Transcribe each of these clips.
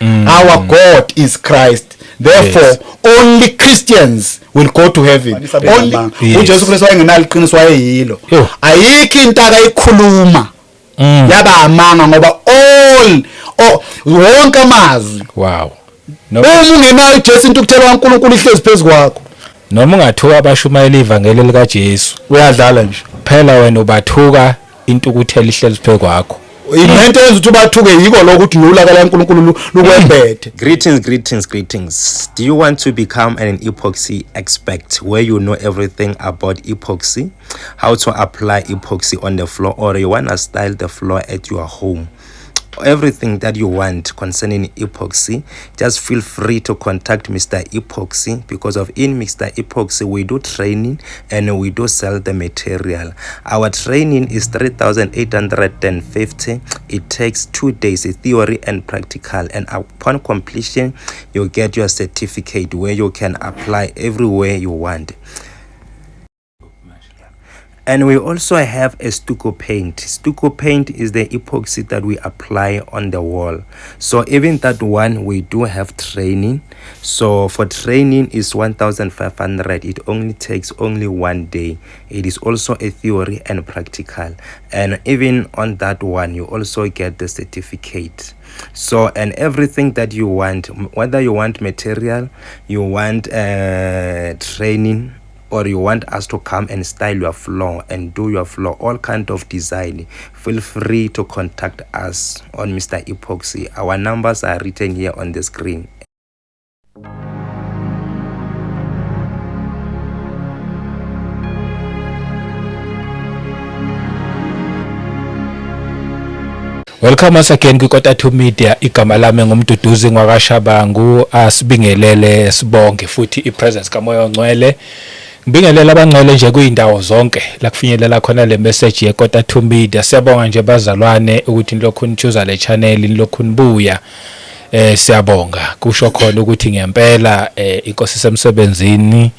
Our God is Christ. Therefore, only Christians will go to heaven. Only uJesu Kristu wayengenalo iqiniso, wayeyilo. Yo. Ayikho into akayikhuluma yaba amanga, ngoba all wonke amazwi, Wow. uma ungenayo uJesu, intukuthelo kaNkulunkulu ihlezi phezu kwakho. Noma ungathuka abashumayela ivangeli likaJesu, Uyadlala nje. Phela wena ubathuka, intukuthelo ihlezi phezu kwakho. Into yenza ukuthi ubathuke yiko lokho, ukuthi nolaka laNkulunkulu lukwembethe. Greetings, greetings, greetings. Do you want to become an epoxy expert where you know everything about epoxy, how to apply epoxy on the floor, or you want to style the floor at your home? Everything that you want concerning epoxy, just feel free to contact Mr. Epoxy, because of in Mr. Epoxy we do training and we do sell the material. Our training is 3,850. It takes 2 days, theory and practical, and upon completion you get your certificate where you can apply everywhere you want. And we also have a stucco paint. Stucco paint is the epoxy that we apply on the wall. So even that one, we do have training. So for training is 1,500. It only takes only 1 day. It is also a theory and practical. And even on that one, you also get the certificate. So, and everything that you want, whether you want material, you want training, or you want us to come and style your floor and do your floor, all kind of design, feel free to contact us on Mr. Epoxy. Our numbers are written here on the screen. Welcome once again kwiKota 2 Media. Igama lami nguMduduzi ngwakaShabangu. Asibingelele, sibonge futhi ipresence kaMoya oNgcwele. Ngibingelele abangcwele nje kuyindawo zonke la kufinyelela khona le message yeKota 2 Media. Siyabonga nje bazalwane ukuthi nilokhu nichoose le channel, nilokhu nibuya. Siyabonga, kusho khona ukuthi ngempela inkosi semsebenzini,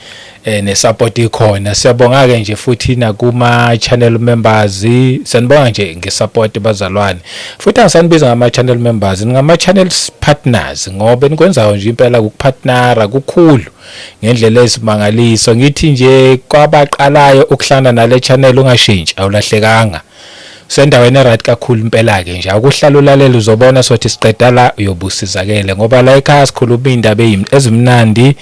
nesupport ikhona. Siyabonga ke nje futhi nakuma channel members, sanibonga nje ngesupport bazalwane. Futhi angisanibiza ngama channel members, ngama channel partners, ngoba nikwenzayo nje impela ukupartnera kukhulu ngendlela esimangaliso. Ngithi nje kwabaqalayo ukuhlangana nale channel, ungashintshi, awulahlekanga, sendaweni eright kakhulu impela ke nje. Akuhlala ulalela, uzobona sothi siqeda la uyobusizakele, ngoba la ekhaya sikhuluma indaba ezimnandi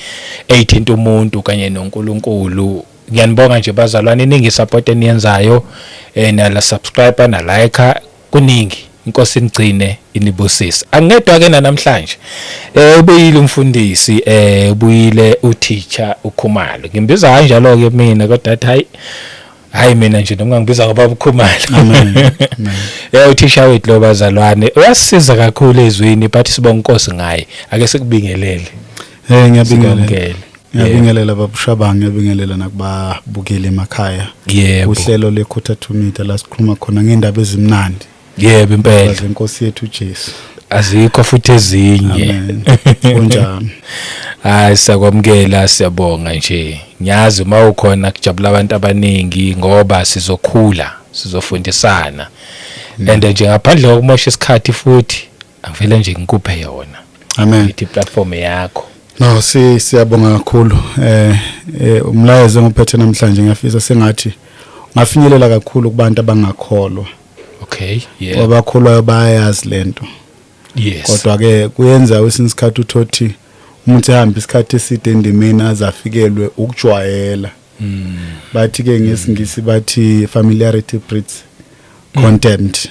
eyithinta umuntu kanye noNkulunkulu. Ngiyanibonga nje bazalwane, iningi support eniyenzayo, nala subscribe na like, kuningi. Inkosi inigcine, inibusise. Angedwa ke namhlanje, ubuyile umfundisi, ubuyile uteacher uKhumalo. Ngimbiza kanjalo ke mina, kodwa athi hayi hayi, mina nje noma ngibiza ngoba uKhumalo. Amen. Uthisha wethu lo bazalwane uyasisiza kakhulu ezwini, but sibonga inkosi ngaye. Ake sikubingelele. Ngiyabingelela. Sikwamukele. Ngiyabingelela babushabanga, ngiyabingelela nakubabukeli emakhaya. Uhlelo leKota 2 Media la sikhuluma khona ngendaba ezimnandi. Yebo impela. Inkosi yethu uJesu. Azikho futhi ezinye. Amen. Kunjani? Hayi, siyakwamukela, siyabonga nje. Ngiyazi uma ukhona kujabula abantu abaningi, ngoba sizokhula, sizofundisana. And nje ngaphandle kokumosha isikhathi futhi angivele nje ngikuphe yona. Amen. Ithi platform yakho. No, siyabonga kakhulu. Umlayezo engiphethe namhlanje ngiyafisa sengathi ungafinyelela kakhulu kubantu abangakholwa. Okay, yeah. Abakholwayo bayayazi lento. Kodwa ke kuyenza kwesinye isikhathi uthothi umuntu ehamba isikhathi eside endimeni azafikelwe ukujwayela. Bathi ke ngesingisi bathi familiarity breeds contempt.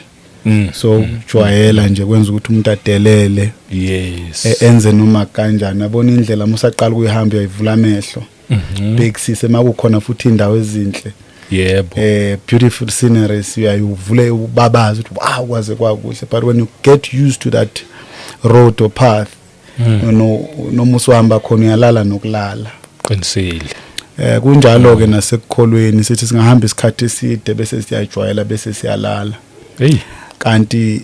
So ukujwayela nje kwenza ukuthi umuntu adelele. Enze noma kanjani, abona indlela musaqala ukuyihamba uyayivula amehlo. Bhekisise makukhona futhi indawo ezinhle. Beautiful sceneries, uyayivule ubabaze ukuthi wow, kwaze kwakuhle. But when you get used to that road or path, noma usuhamba khona uyalala nokulala. Qinisile. Kunjalo ke nasekukholweni, sithi singahamba isikhathi eside bese siyajwayela bese siyalala. Hey. Kanti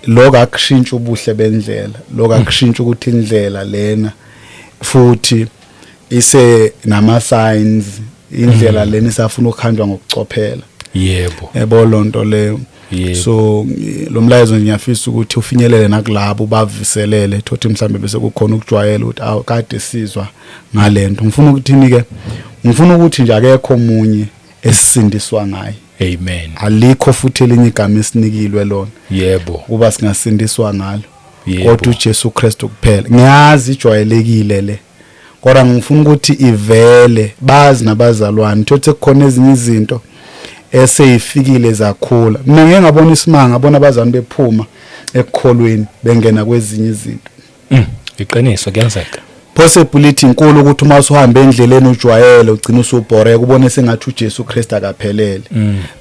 lokho akushintsha ubuhle bendlela, lokho akushintsha ukuthi indlela lena futhi ise nama signs, indlela lena isafuna ukuhanjwa ngokucophela. Yebo lonto leyo. So lo mlayezo ngiyafisa ukuthi ufinyelele nakulabo baviselele, thothi mhlambe bese kukhona ukujwayela ukuthi awu, kade sizwa ngalento. Ngifuna ukuthini ke? Ngifuna ukuthi nje akekho omunye esisindiswa ngaye. Amen. Alikho futhi elinye igama esinikilwe lona kuba singasindiswa ngalo kodwa uJesu Kristu kuphela. Ngiyazi ijwayelekile le, kodwa ngifuna ukuthi ivele bazi nabazalwane, thothi kukhona ezinye izinto eseyifikile zakhula. Mina ngeke ngabona isimanga, ngabona abazalwane bephuma ekukholweni bengena kwezinye izinto. Iqiniso, kuyenzeka. Possibility inkulu ukuthi uma usuhamba endleleni ujwayele, ugcina usubhoreka, ubone sengathi uJesu Kristu akaphelele.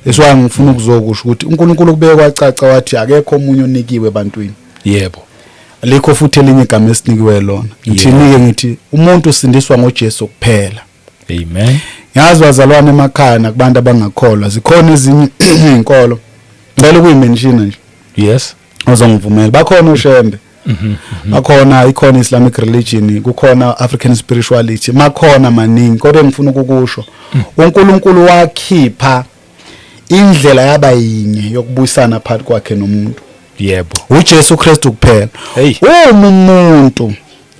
That's why ngifuna ukuzokusho ukuthi uNkulunkulu kubeke kwacaca wathi akekho omunye onikiwe ebantwini. Alikho futhi elinye igama esinikiwe lona. Ngithini-ke? Ngithi umuntu usindiswa ngoJesu kuphela. Amen. Ngiyazi bazalwane emakhaya nakubantu abangakholwa zikhona ezinye izinkolo, ngicela ukuyimention nje. Ozongivumela, bakhona oShembe, bakhona, ikhona Islamic religion, kukhona African spirituality, makhona maningi. Kodwa engifuna ukukusho, uNkulunkulu wakhipha indlela yaba yinye yokubuyisana phakathi kwakhe nomuntu, uJesu Kristu kuphela. Hey. Uma umuntu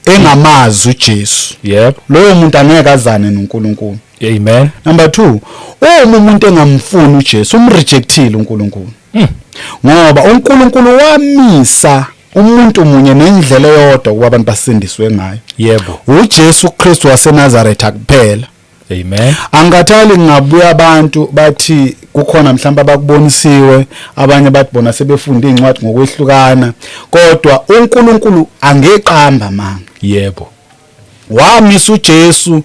engamazi uJesu, loyo muntu angeke azane noNkulunkulu. Amen. Number 2, uma umuntu engamfuni uJesu, umrejectile uNkulunkulu, ngoba uNkulunkulu wamisa umuntu munye nendlela eyodwa ukuba abantu basindiswe ngayo, uJesu Kristu waseNazaretha kuphela. Amen. Angikhathali ngabuya abantu bathi kukhona mhlawumbe abakubonisiwe, abanye bathi bona sebefunda incwadi ngokwehlukana, kodwa uNkulunkulu angeqamba manga. Wamisa uJesu,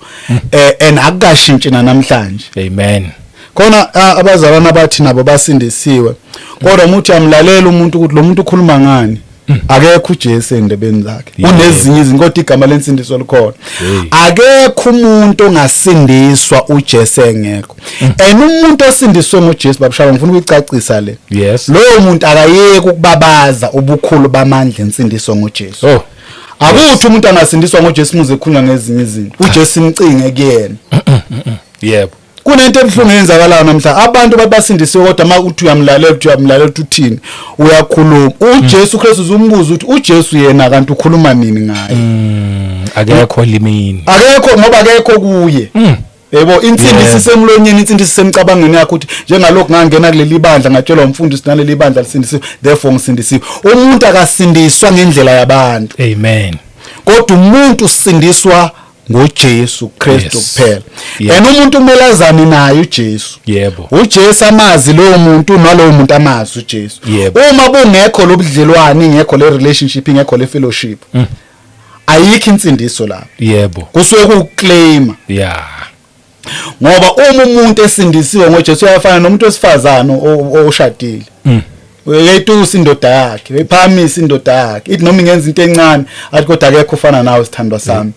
and akukashintshi namhlanje. Amen. Khona abazalwana bathi nabo basindisiwe, kodwa uma uthi amlalela umuntu ukuthi lo muntu ukhuluma ngani, akekho uJesu endebeni zakhe. Unezinye izinto, kodwa igama lensindiso likhona. Akekho umuntu ongasindiswa uJesu engekho, and umuntu osindiswe ngoJesu, babushawa, ngifuna ukuyicacisa le, lowo muntu akayeki ukubabaza ubukhulu bamandla ensindiso ngoJesu. Akuthi umuntu angasindiswa ngoJesu muze ekhulunywa ngezinye izinto, uJesu imcinge kuyena. Kunento ebuhlungu eyenzakalayo namhla, abantu babasindisiwe, kodwa uma uthi uyamlalela, uthi uyamlalela, uthi uthini, uyakhuluma uJesu Kristu, uzumbuza ukuthi uJesu yena kanti ukhuluma nini ngaye? Akekho limini. Akekho, ngoba akekho kuye. Yebo, insindiso isemlonyeni, insindiso isemcabangweni yakho, ukuthi njengalokhu ngangena kuleli bandla, ngatshelwa umfundisi naleli bandla lisindisiwe, therefore ngisindisiwe. Umuntu akasindiswa ngendlela yabantu, Amen. kodwa umuntu usindiswa ngoJesu Kristu kuphela. And umuntu kumele azane naye uJesu. uJesu amazi lowo muntu, nalowo muntu amazi uJesu. Uma bungekho lobudlelwane, ingekho le relationship, ingekho le fellowship, ayikho insindiso lapho. Kusuke kuclaim. Ngoba uma umuntu esindisiwe ngoJesu, uyafana nomuntu wesifazane oshadile, uyayitusa indoda yakhe, uyiphakamisa indoda yakhe, ithi noma ingenza into encane, athi kodwa akekho ufana nawe, sithandwa sami,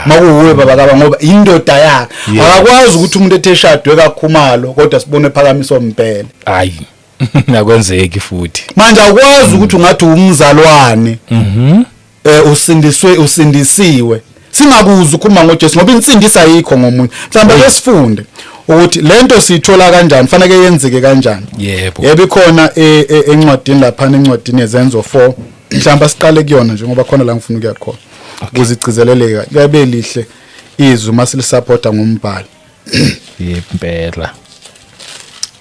makuwuwe baba kaba, ngoba indoda yakhe. Akakwazi ukuthi umuntu ethe eshadwe kaKhumalo kodwa sibone ephakamiswa uMbhele. Hayi, nakwenzeki futhi. Manje awukwazi ukuthi ungathi umzalwane, usindiswe, usindisiwe, singakuzi ukhuluma ngoJesu, ngoba insindiso ayikho ngomunye. Mhlawumbe ake sifunde ukuthi lento siyithola kanjani, fanele yenzeke kanjani. Yebo, ikhona encwadini laphana, encwadini yeZenzo 4. Mhlawumbe siqale kuyona nje, ngoba khona la ngifuna ukuya khona ukuze igcizeleleka, kuyabe lihle izwi uma silisupporta ngombhalo. Yebo impela.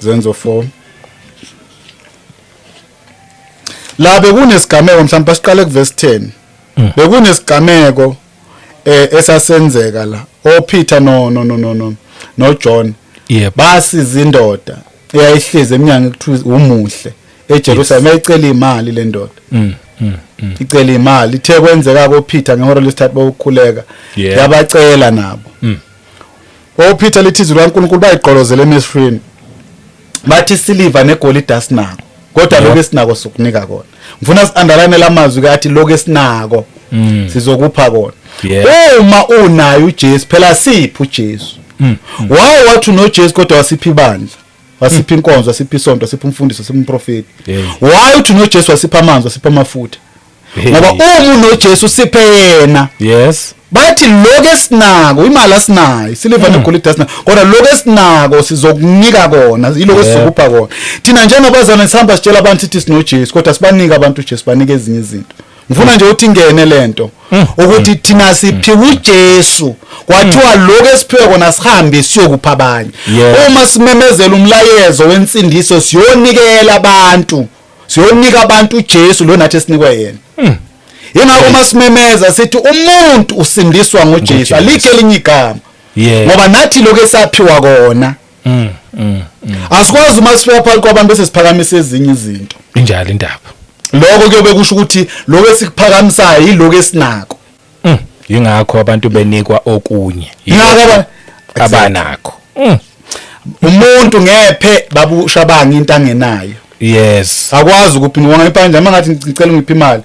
Zenzo 4, la bekunesigameko, mhlawumbe siqale kuverse 10. Bekunesigameko esasenzeka la, oPeter no John basiza indoda eyayihlezi eminyango ekuthiwa umuhle eJerusalem, yayicela imali le ndoda. Icela imali, ithe kwenzeka koPeter ngehora lesithathu bokukhuleka, yabacela nabo. OPeter, lithi izwi likaNkulunkulu, bayigqolozela emehlweni, bathi siliva negolide asinako, kodwa lokho esinako sokunika kona. Ngifuna si-underline lamazwi kathi lokho esinako sizokupha kona. Uma unayo uJesu, phela siphi uJesu? Waye wathi unoJesu, kodwa wasiphi ibandla, wasiphi inkonzo, wasiphi isonto, wasiphi umfundisi, wasiphi umprofeti? Why uthi unoJesu, wasipha amanzi, wasipha amafutha? Ngoba uma unoJesu siphe yena. Yes. Bathi lokho esinako, imali asinayo, isiliva negolide asinayo, kodwa lokho esinako sizokunika kona, yiloko esizokupha kona. Thina njengabazalwane sihamba sitshela abantu sithi sinoJesu, kodwa sibanika abantu uJesu, banika ezinye izinto. Ngifuna nje ukuthi ingene lento ukuthi thina siphiwe uJesu, kwathiwa lokho esiphiwe kona sihambe siyokupha abanye. Uma simemezela umlayezo wensindiso siyonikela abantu, siyonika abantu uJesu lo nathi esinikwe yena. Yingakho uma simemeza sithi umuntu usindiswa ngoJesu, alikho elinye igama. Ngoba nathi lokho esaphiwa kona. Asikwazi uma sifika phakathi kwabantu bese siphakamisa ezinye izinto. Injalo indaba. Lokho kuyobe kusho ukuthi lokho esikuphakamisayo yiloko esinako. Yingakho abantu benikwa okunye. Yingakho abanakho. Umuntu ngephe babushabanga into angenayo. Yes. Akwazi ukuphinda ngipha nje mangathi ngicela ungiphe imali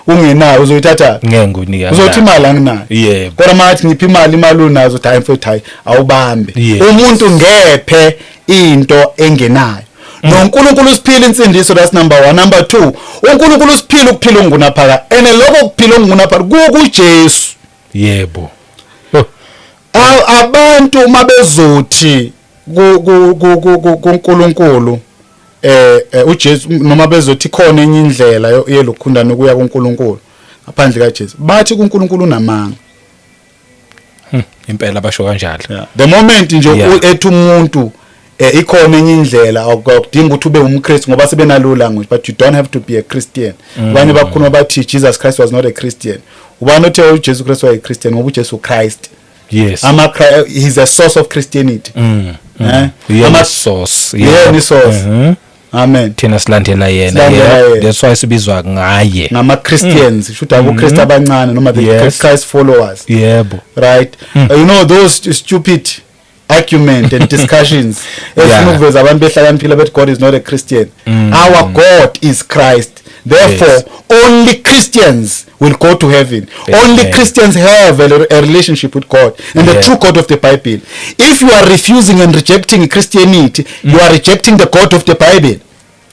ungenayo uzoyithatha. Ngeke ngikunika. Uzothi imali anginayo. Yebo. Kodwa mangathi ngiphe imali, imali unazo, uthi hayi mfowethu, hayi awubambe. Umuntu ngephe into engenayo. NoNkulunkulu usiphile insindiso, that's number 1. Number 2, uNkulunkulu usiphile ukuphila okungunaphakade. Ene lokho kuphila okungunaphakade kukuJesu. Yebo. Abantu uma bezothi kuNkulunkulu uJesu, noma bezothi khona enye indlela yelokhundana ukuya kuNkulunkulu ngaphandle kaJesu, bathi kuNkulunkulu unamanga. Impela basho kanjalo. The moment nje ethi umuntu ikhona enye indlela, akudingi ukuthi ube umKristu ngoba sebenalo language, but you don't have to be a Christian. Abanye bakhuluma bathi Jesus Christ was not a Christian. Ubani othe uJesu Christ waye Christian? Ngoba uJesu Christ. Yes. He's a source of Christianity. Ama source. Yeah, ni source. Amen. Thina silandela yena. That's why sibizwa ngaye. Ngama Christians, should abo Christ abancane noma the Christ followers. Yebo. Right. You know those stupid argument and discussions efuna ukuveza abantu behlakaniphile bethi God is not a Christian. Our God is Christ. Therefore, only Christians will go to heaven. Only Christians have a relationship with God and the true God of the Bible. If you are refusing and rejecting Christianity, you are rejecting the God of the Bible,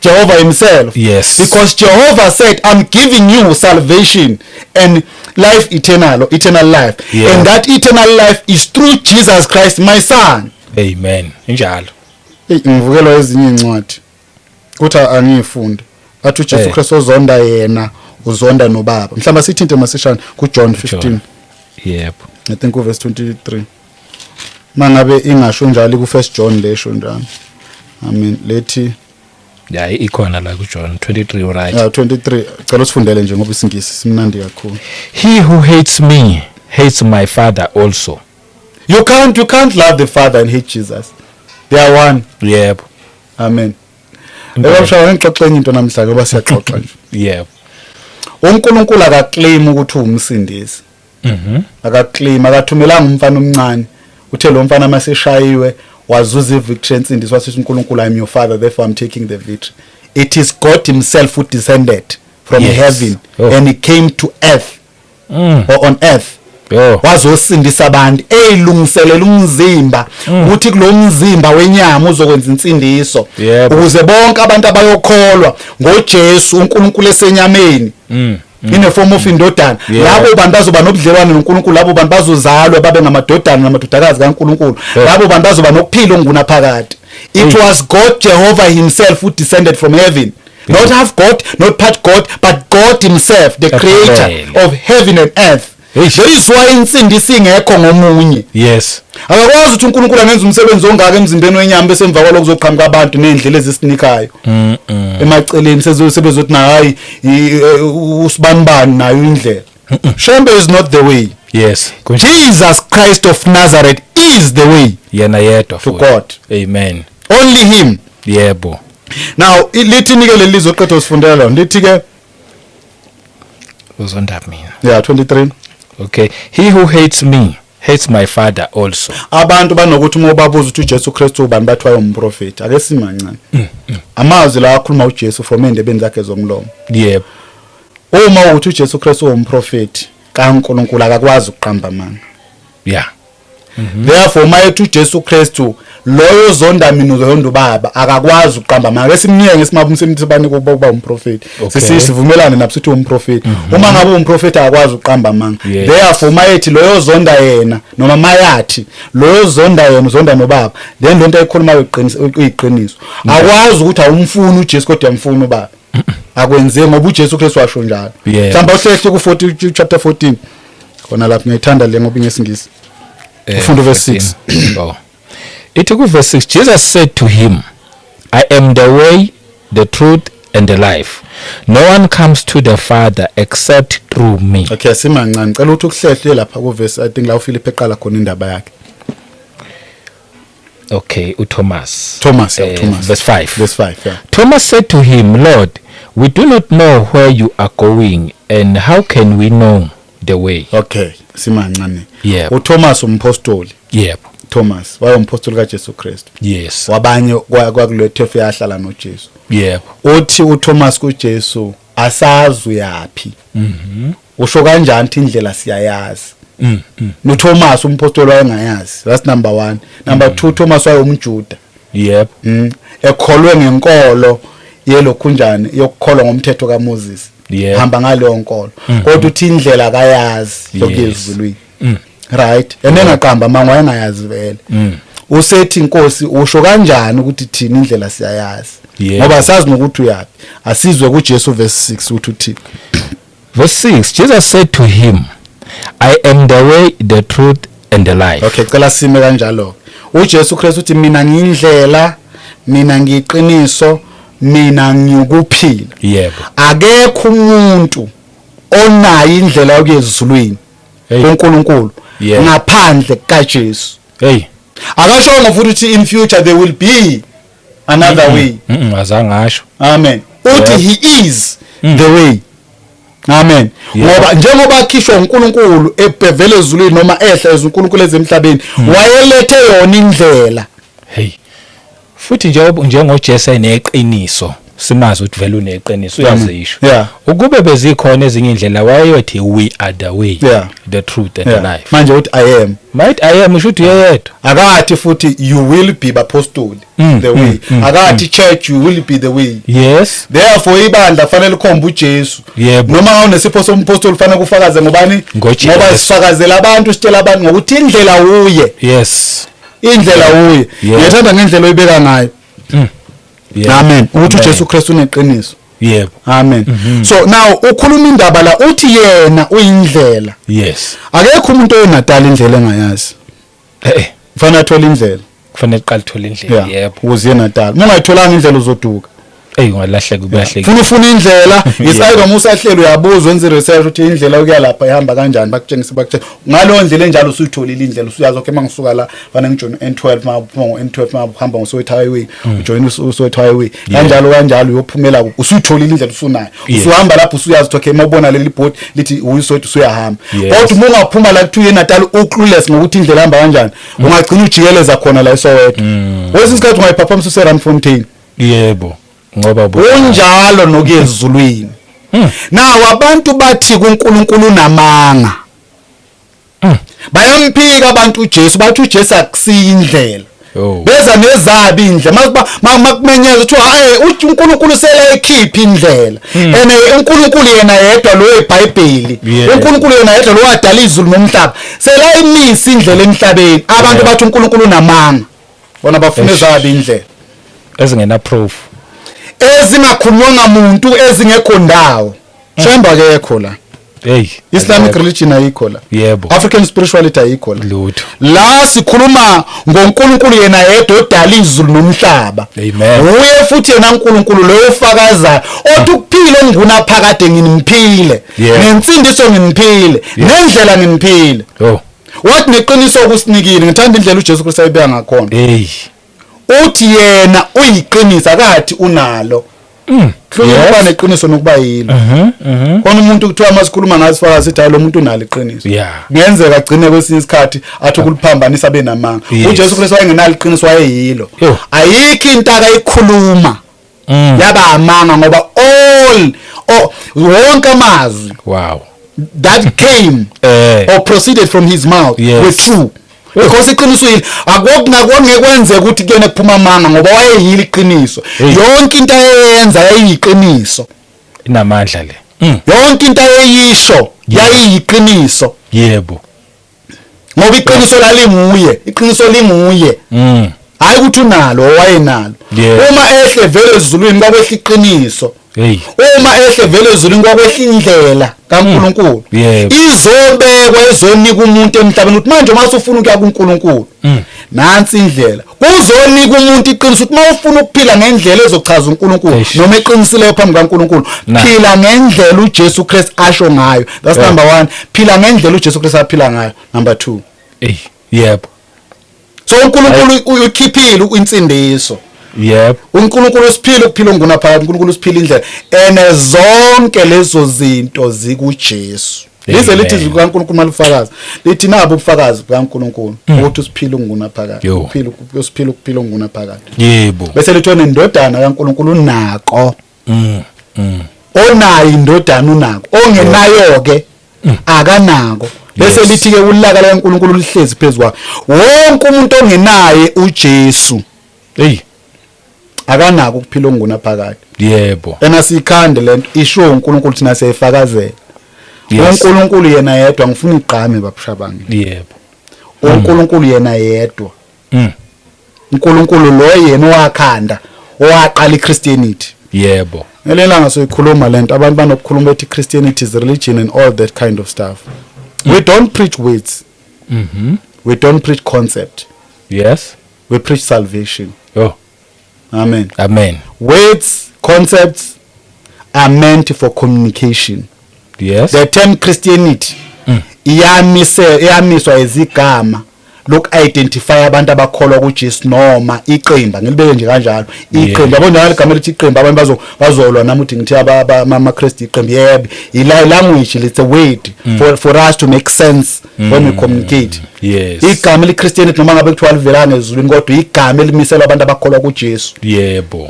Jehovah himself. Yes. Because Jehovah said, I'm giving you salvation and life eternal, eternal life. Yeah. And that eternal life is through Jesus Christ, my son. Amen. Injalo. Ngivukelwa ezinye incwadi. Kuthi angiyifunde. Athi uJesu Kristu ozonda yena uzonda nobaba. Mhlamba sithinte masishana kuJohn 15. Yebo. I think verse 23. Mangabe ingasho njalo ku 1 John lesho njalo. I mean lethi yeah ikhona la ku John 23, right? Yeah, 23. Cela usifundele nje ngoba isiNgisi simnandi kakhulu. He who hates me hates my father also. You can't love the Father and hate Jesus. They are one. Yebo. Amen. Ebabshaya ngixoxe enye into namhlanje ngoba siyaxoxa nje. Yebo. uNkulunkulu akaclaim ukuthi uwumsindisi. Akaclaim, akathumelanga umfana omncane. Uthe lo mfana maseshayiwe wazuza ivictory ensindiso, wathi uNkulunkulu, I am your father, therefore I'm taking the victory. It is God himself who descended from heaven and he came to earth or on earth. Wazosindisa abantu, eyilungiselela umzimba ukuthi kulo mzimba wenyama uzokwenza insindiso ukuze bonke abantu abayokholwa ngoJesu uNkulunkulu esenyameni in a form of indodana, labo bantu bazoba nobudlelwane noNkulunkulu, labo bantu bazozalwa babe ngamadodana namadodakazi kaNkulunkulu, labo bantu bazoba nokuphila okungunaphakade. It was God Jehovah himself who descended from heaven. Not half God, not part God, but God himself, the creator of heaven and earth. That is why insindiso ingekho ngomunye. Yes. Akakwazi ukuthi uNkulunkulu angenza umsebenzi ongaka emzimbeni wenyama bese emva kwalokho kuzoqhamuka abantu nezindlela ezisinikayo. Emaceleni sebezothi na hayi usibanibani nayo indlela. Shembe is not the way. Yes. Jesus Christ of Nazareth is the way. Yena yedwa to God. Amen. Only him. Yebo. Now lithi nike leli lizoqeda usifundela lona. Lithi ke uzonda mina. Yeah, 23. Okay. He who hates me hates my father also. Abantu banokuthi uma ubabuza ukuthi uJesu Kristu ubani bathi wayengumprofeti. Ake simancane. Amazwi la akhuluma uJesu from endebeni zakhe zomlomo. Yebo. Uma uthi uJesu Kristu ungumprofeti kaNkulunkulu akakwazi ukuqamba amanga. Yeah. Therefore mayethi uJesu Kristu, loyo zonda mina uzonda ubaba, akakwazi ukuqamba amanga. Ake simnike ngesimabumsemthibani kuba umprofeti. Sisivumelane nabo sithi umprofeti. Uma ngabe umprofeti akakwazi ukuqamba amanga. Therefore mayethi loyo zonda yena, noma mayathi loyo zonda yena uzonda nobaba, then lento ayikhulumayo iqiniso, iyiqiniso. Akwazi ukuthi awumfuni uJesu kodwa uyamfuna ubaba, akwenzeki, ngoba uJesu Kristu washo njalo. Mhlawumbe uhlehle ku 40, chapter 14 khona lapho. Ngiyayithanda le ngoba ingesingisi. Ufunda verse 6. 14. Oh. Ithi ku verse 6, Jesus said to him, "I am the way, the truth and the life. No one comes to the Father except through me." Okay, simancane, cela ukuthi ukuhlehle lapha ku verse, I think la uPhilip eqala khona indaba yakhe. Okay, uThomas. Thomas, yeah. Thomas. Verse 5. Verse 5, yeah. Thomas said to him, "Lord, we do not know where you are going, and how can we know the way?" Okay, simancane. Yebo. uThomas umpostoli. Thomas waye umpostoli kaJesu Kristu. Wabanye kwakule thefe yahlala noJesu. Uthi uThomas kuJesu, asazi uyapi. Usho kanjani ukuthi indlela siyayazi? NoThomas umpostoli wayengayazi. That's number 1. Number 2, Thomas wayengumJuda. Ekholwe ngenkolo yelokhunjani, yokukholwa ngomthetho kaMoses. Hamba ngaleyo nkolo. Kodwa uthi indlela akayazi yokuya ezulwini. Right? And engaqamba manga, wayengayazi vele. Usethi, inkosi, usho kanjani ukuthi thina indlela siyayazi? Ngoba sazi nokuthi uyapi. Asizwe kuJesu verse 6 ukuthi uthini. Verse 6, Jesus said to him, "I am the way, the truth and the life." Okay, cela sime kanjalo. uJesu Kristu uthi, mina ngiyindlela, mina ngiyiqiniso, mina ngiyukuphila. Akekho umuntu onayo indlela yokuya ezulwini kuNkulunkulu ngaphandle kaJesu. Akashongo futhi ukuthi in future there will be another way. Azange asho. Amen. Uthi he is the way. Amen. Ngoba njengoba akhishwa uNkulunkulu ebhevele ezulwini, noma ehla ezuNkulunkulu ezemhlabeni, wayelethe yona indlela. Hey. Futhi nje njengoJesu eneqiniso, simazi ukuthi vele uneqiniso, uyazisho. Ukube bezikhona ezinye indlela, wayeyothi, "We are the way, the truth and the life." Manje uthi, "I am." Might "I am" usho ukuthi uyedwa. Akathi futhi you will be, bapostoli, the way. Akathi church, you will be the way. Therefore ibandla fanele likhombe uJesu. Noma unesipho sompostoli, fanele kufakaze ngobani? NgoJesu. Ngoba sifakazela abantu, sitshela abantu ngokuthi indlela uye. Indlela uye. Ngiyethanda ngendlela oyibeka ngayo. Amen. Ukuthi Amen. uJesu Kristu uneqiniso. Amen. So now ukhuluma indaba la, uthi yena uyindlela. Akekho umuntu oyeNatal indlela engayazi. Kufanele athole indlela. Kufanele uqale uthole indlela. Ukuze eNatal. Uma ungayitholanga indlela uzoduka. Ey, ungalahleka, kulahleka. Funa ufuna indlela, isayike uma usahleli uyabuza, wenza research ukuthi indlela yokuya lapha ihamba kanjani, bakutshengisa, bakutshengisa. Ngaleyo ndlela enjalo usuyitholile indlela, usuyazi, okay, mangisuka la fanele ngijoin u-N12, maphuma ngo-N12 mahamba ngoSoweto Highway, ujoin uSoweto Highway. Kanjalo kanjalo uyophumela kuphi. Usuyitholile indlela, usunayo. Usuhamba lapho usuyazi ukuthi okay, mawubona leli board lithi uyiSoweto, usuyahamba. Kodwa uma ungaphuma la kuthiwa eNatal, uclueless ngokuthi indlela ihamba kanjani, ungagcina ujikeleza khona la eSoweto. Kwesinye isikhathi ungayiphaphamisa useRandfontein. Yebo. Ngoba Kunjalo nokuya ezulwini. Now abantu bathi kuNkulunkulu unamanga. Bayamphika abantu uJesu, bathi uJesu akusiyi indlela. Oh. Beza nezabi indlela. Makuba makumenyeza uthi hayi, uthi uNkulunkulu sela ekhipha indlela. Ene uNkulunkulu yena yedwa lo eBhayibheli. UNkulunkulu yena yedwa lo wadala izulu nomhlaba. Sela imisi indlela emhlabeni. Abantu bathi uNkulunkulu unamanga. Bona bafuna Eish. ezabi indlela. Ezingena proof. Ezingakhulunywanga muntu, ezingekho ndawo. Shembe akekho la. Hey. Islamic religion ayikho la. African spirituality ayikho la. Lutho. La sikhuluma ngoNkulunkulu yena yedwa odala izulu nomhlaba. Amen. Uye futhi yena uNkulunkulu loyo ofakazayo othi ukuphila engunaphakade nginimphile. Nensindiso nginimphile, nendlela nginimphile. Oh. Wathi neqiniso okusinikile. Ngithanda indlela uJesu Kristu ayibeka ngakhona. Hey. Uthi yena uyiqiniso, akathi unalo. Hlukile ukuba neqiniso nokuba yilo. Khona umuntu kuthiwa masikhuluma ngathi sifaka sithi hayi, lo muntu unalo iqiniso. Kungenzeka agcine kwesinye isikhathi athi ukuliphambanisa benamanga. UJesu Kristu wayengenalo iqiniso, wayeyilo. Yo. Ayikho into akayikhuluma yaba amanga, ngoba all oh, wonke amazwi that came or proceeded from his mouth were true. Because iqiniso yini? Akungeke kwenzeka ukuthi kuyena kuphuma amanga, ngoba wayeyile iqiniso. Yonke into ayeyenza yayiyiqiniso. Inamandla le. Yonke into ayeyisho yayiyiqiniso. Ngoba iqiniso lalinguye, iqiniso linguye. Hayi ukuthi unalo, wayenalo. Uma ehle vele ezulwini kwakwehla iqiniso. Uma ehle vele ezulwini kwakwehla indlela kaNkuluNkulu. Izobekwa, ezonika umuntu emhlabeni ukuthi manje uma usufuna ukuya kuNkulunkulu, nansi indlela. Kuzonika umuntu iqiniso ukuthi uma ufuna ukuphila ngendlela ezochaza uNkulunkulu noma eqinisileyo phambi kaNkulunkulu, phila ngendlela uJesu Christ asho ngayo. That's number 1. Phila ngendlela uJesu Christ aphila ngayo. Number 2. Hey, yebo. So uNkulunkulu ukhiphile insindiso. uNkulunkulu usiphile ukuphila ongunaphakade, uNkulunkulu usiphile indlela. Ene zonke lezo zinto zikuJesu. Lize lithi izwi likaNkulunkulu malufakazi. Lithi nabo ubufakazi bukaNkulunkulu ukuthi usiphile ungunaphakade. Uphile usiphile ukuphila ongunaphakade. Bese lithi onendodana kaNkulunkulu unako. Onayo indodana unako. Ongenayo ke akanako. Bese lithi ke ulaka likaNkulunkulu lihlezi phezulu kwakhe. Wonke umuntu ongenaye uJesu, hey, akanako ukuphila ongunaphakade. Ena sikhande lento isho uNkulunkulu, thina siyayifakazela. uNkulunkulu yena yedwa, ngifuna igqame babushabange. uNkulunkulu yena yedwa. uNkulunkulu lo yena owakhanda, owaqala iChristianity. Ngelelanga soyikhuluma lento, abantu banokukhuluma bethi Christianity is religion and all that kind of stuff. We don't preach words. We don't preach concept. We preach salvation. Oh. Amen. Amen. Words, concepts are meant for communication. The term Christianity iyamiswa izigama loku-identify abantu abakholwa kuJesu noma iqembu, ngilibeke nje kanjalo. Iqembu, yabo, njalo igama elithi iqembu, abantu bazolwa nami ukuthi ngithi amaKristu iqembu. Yebo, ila language, it's a word for us to make sense when we communicate. Igama eliChristianity, noma ngabe kuthiwa livelanga ezulwini, kodwa igama elimiselwa abantu abakholwa kuJesu.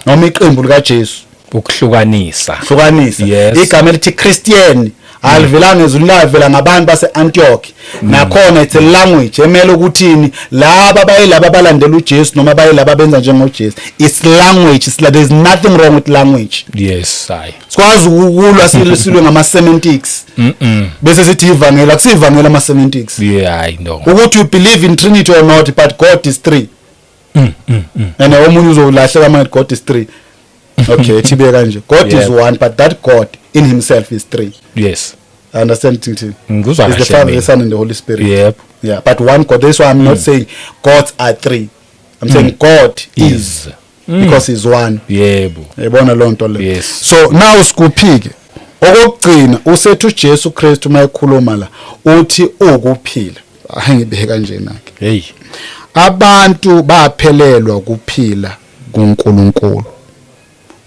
Noma iqembu likaJesu. Ukuhlukanisa. Hlukanisa. Igama elithi Christian alivelanga ezulwini, lavela ngabantu base-Antioch. Nakhona it's a language emele ukuthini laba bayilaba abalandela uJesu noma bayilaba abenza njengoJesu. It's language. It's like there's nothing wrong with language. Yes, hayi. Sikwazi ukulwa silwe ngama semantics. Bese sithi ivangeli, akusivangeli ama semantics. Yeah, I know. Ukuthi you believe in Trinity or not, but God is three. And omunye uzolahleka manje, God is three. Okay, thibe kanje. God is one, but that God in himself is three. I understand thing. Ngikuzwa Is the kahle Father, mina. the Son and the Holy Spirit. Yeah, but one God. That's why I'm not saying gods are three. I'm saying God is, because he's one. Yabona loo nto le. So now sikuphike. Okokugcina usethu uJesu Kristu mayekhuluma la uthi ukuphila. Hayi, ngibeke kanjena ke. Hey. Abantu baphelelwa kuphila kuNkulunkulu.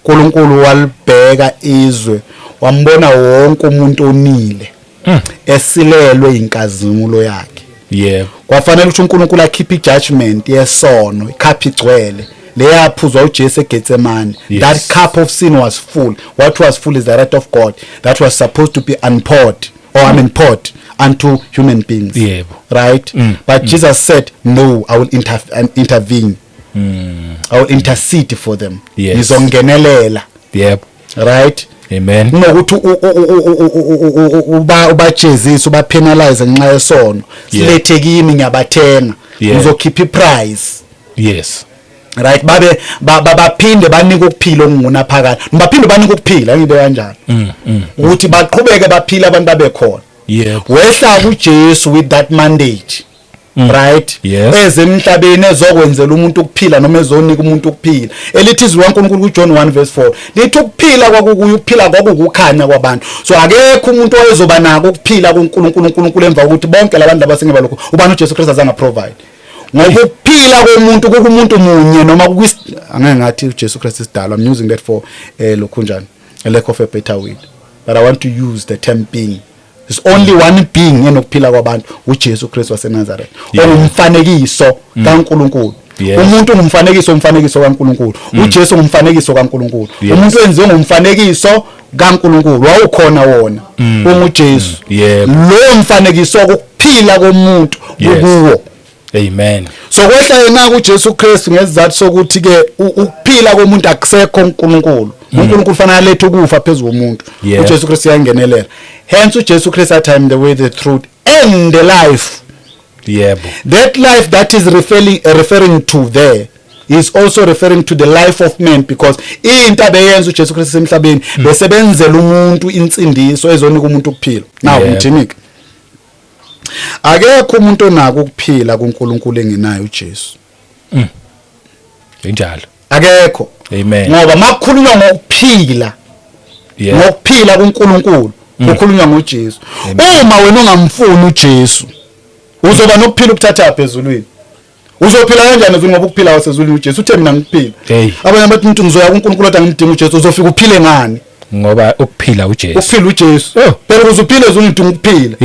uNkulunkulu walibheka izwe, wambona wonke umuntu onile, esilelwe inkazimulo yakhe. Kwafanele ukuthi uNkulunkulu akhiphe ijudgment yesono, icup igcwele leyaphuzwa uJesu eGetsemane. That cup of sin was full. What was full is the wrath of God that was supposed to be unpoured, or I mean poured unto human beings. Right? But Jesus said, no, I will intervene. I will intercede for them. Ngizongenelela. Right? Amen. Kunokuthi ubajezise, ubapenalize ngenxa yesono, silethe kimi, ngiyabathenga, ngizokhipha iprice. Right, babe baphinde banike ukuphila okungunaphakade, baphinde banike ukuphila, ngibe kanjalo, ukuthi baqhubeke baphile abantu babe khona. Wehla kuJesu with that mandate, right? Ezemhlabeni ezokwenzela umuntu ukuphila noma ezonika umuntu ukuphila. Elithi izwi likaNkulunkulu kuJohn 1 verse 4 lithi ukuphila kwakukuye, ukuphila kwakukukhanya kwabantu. So akekho umuntu oyezoba nako ukuphila kuNkulunkulu, uNkulunkulu emva kokuthi bonke labantu labasengeba lokho ubani uJesu Kristu azange provide, ngoba ukuphila komuntu kukumuntu munye noma kukwis angeke ngathi uJesu Kristu isidalwa. I'm using that for lokhu njani, a lack of a better word, but I want to use the term being. There's only one being enokuphila kwabantu, uJesu Kristu waseNazaretha, ongumfanekiso kaNkulunkulu. Umuntu ungumfanekiso, umfanekiso kaNkulunkulu. uJesu ungumfanekiso kaNkulunkulu. Umuntu wenziwe ngumfanekiso kaNkulunkulu, wawukhona wona unguJesu. Lo mfanekiso wokuphila komuntu kuwo. Amen. So kwehla yena kuJesu Kristu ngesizathu sokuthi ke ukuphila komuntu akusekho uNkulunkulu. uNkulunkulu fanele alethe ukufa phezulu komuntu. UJesu Kristu uyangenelela. Hence uJesu Kristu athi, "I am the way, the truth and the life." That life that is referring to there is also referring to the life of man, because into abeyenza uJesu Kristu emhlabeni, besebenzela umuntu insindiso ezonika umuntu ukuphila. Now, ngithini-ke? Akekho umuntu onako ukuphila kuNkulunkulu engenayo uJesu. Injalo. Akekho. Amen. Ngoba makukhulunywa ngokuphila, ngokuphila kuNkulunkulu, kukhulunywa ngoJesu. Uma wena ungamfuni uJesu, uzoba nokuphila ukuthatha phezulwini? Uzophila kanjani ezulwini, ngoba ukuphila wasezulwini uJesu uthe, "Mina ngikuphila"? Hey. Abanye bathi umuntu, "Ngizoya kuNkulunkulu," athi, "Angimdingi uJesu." Uzofika uphile ngani? Ngoba ukuphila uJesu. Ukuphila uJesu. Oh. Phela ukuze uphile ezulwini udinga ukuphila.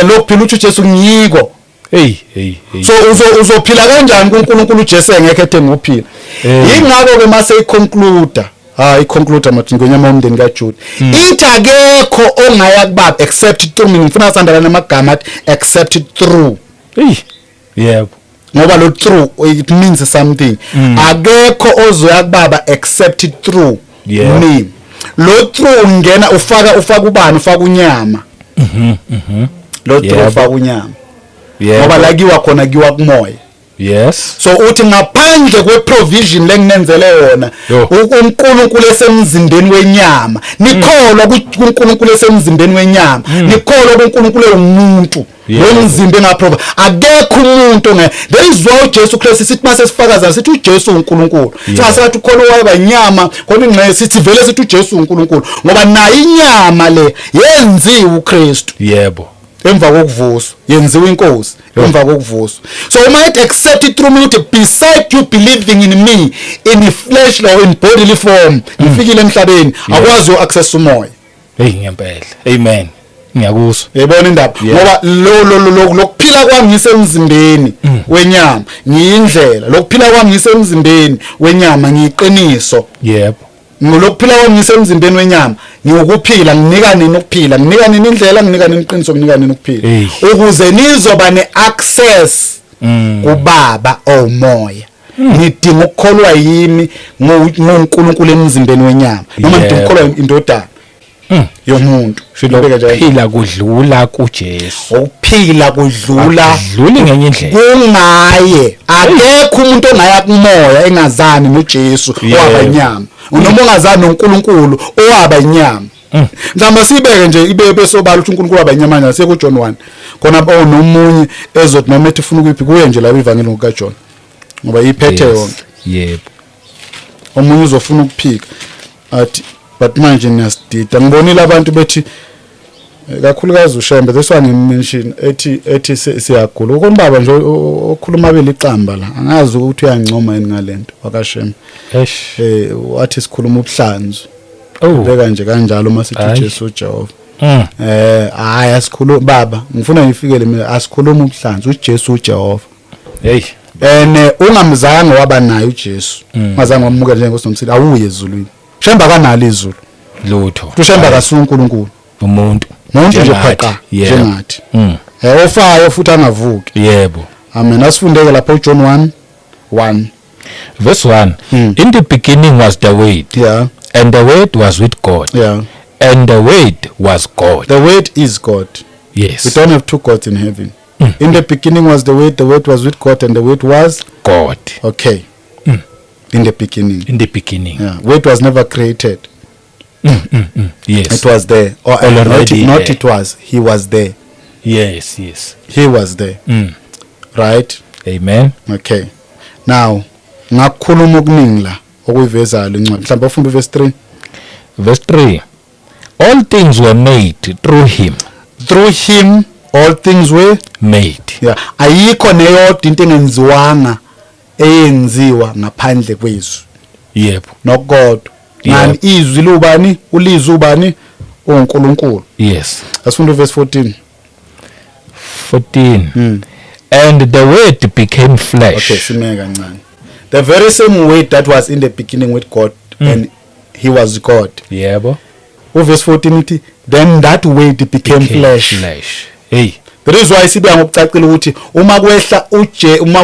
And lokuphila uthi uJesu ngiyiko. Hey, hey, hey. So uzophila kanjani kuNkulunkulu uJesu engekho ethe ngokuphila? Yingakho ke mase iconclude, ha, iconclude mathi ngonyama womndeni kaJuda, ithi akekho ongaya kubaba except through me. Ngifuna sandala namagama athi "except through". Hey. Yebo. Ngoba lo "through", it means something. Akekho ozoya kubaba except through me. Lo "through" ungena ufaka ubani? Ufaka unyama. Lo "through" ufaka unyama, ngoba la kiwa khona kiwa kumoya. So uthi ngaphandle kwe-provision lenginenzele yona, Yo. uNkulunkulu esemzimbeni wenyama, nikholwa kuNkulunkulu esemzimbeni wenyama, nikholwa kuNkulunkulu ewumuntu, lo mzimba engaprova, akekho umuntu onge. There is why uJesu Kristu sithi mase sifakaza sithi uJesu uNkulunkulu. Singasathi ukhona owayeba inyama khona ingxenye, sithi vele sithi uJesu uNkulunkulu, ngoba nayo inyama le yenziwe uKristu emva kokuvuswa, yenziwa inkosi emva kokuvuswa. So uma it "except it through me", uthi beside you believing in me in the flesh or in bodily form, ngifikile emhlabeni, akwazi uaccess umoya. Hey, ngempela. Amen. Ngiyakuzwa. Uyayibona indaba? Ngoba lo lokuphila kwami ngisemzimbeni wenyama ngiyindlela, lokuphila kwami ngisemzimbeni wenyama ngiyiqiniso, ngolokuphila kwami ngisemzimbeni wenyama ngiwukuphila. Nginika nini ukuphila, nginika nini indlela, nginika nini iqiniso, nginika nini ukuphila, Hey. ukuze nizoba ne-access kubaba owumoya. Nidinga ukukholwa yimi nguNkulunkulu emzimbeni wenyama, noma nidinga ukukholwa indodana yomuntu. Ngibeke nje. Phila kudlula kuJesu. Ukuphila kudlula Akudluli ngenye indlela. Kungaye. Akekho umuntu ongaya kumoya engazani noJesu owaba inyama, noma ongazani noNkulunkulu owaba inyama. Mhlawumbe sibeke nje ibe besobala ukuthi uNkulunkulu waba inyama kanjani. Siye kuJohn 1 khona, oh, nomunye ezothi noma ethi ufuna ukuyiphi kuye nje la ivangeli ngokukaJohn, ngoba iphethe yonke. Omunye uzofuna ukuphika athi, "But manje niyasidida." Ngibonile abantu bethi, kakhulukazi uShembe, this one ngimention, ethi siyagula. Ukhona baba nje okhuluma beliqamba la, angazi ukuthi uyancoma yini ngalento wakaShembe. Eish. Wathi sikhuluma ubuhlanzo. Beka nje kanjalo masithi Hayi. uJesu uJehova. Hayi, asikhuluma baba, ngifuna ngifikele mina, asikhuluma ubuhlanzo, uJesu uJehova. Hey. Ene ungamzange waba naye uJesu, ungazange wamukela njengenkosi nomsindisi, awuye ezulwini. Shembe akanalo izulu. Lutho. UShembe akasuye uNkulunkulu. Umuntu. Umuntu nje. Njengathi. Phaqa. Njengathi ofayo futhi angavuki. Amen. Asifundeke lapha uJohn 1:1. Verse 1. In the beginning was the Word, and the Word was with God, and the Word was God. The Word is God. We don't have two gods in heaven. In the beginning was the Word, the Word was with God, and the Word was God. Okay, in the beginning. In the beginning. Yeah, Word was never created. It was there or Already not, not there. It was, he was there. He was there. Right. Amen. Okay, now ngakukhuluma okuningi la okuyivezayo lencwadi. Mhlawumbe ufunda uverse 3. Verse 3. All things were made through him. Through him all things were Made. Yeah, ayikho neyodwa into engenziwanga, eyenziwa ngaphandle kwezwi. Nokodwa. Ngani? Izwi lubani? Ulizwi ubani? uNkulunkulu. Asifunda uverse 14. 14. And the Word became flesh. Okay, sime kancane. The very same Word that was in the beginning with God, and he was God. Uverse 14 ithi, "Then that Word became flesh." Flesh. Hey. That is why sibeka ngokucacile ukuthi uma kwehla uje uma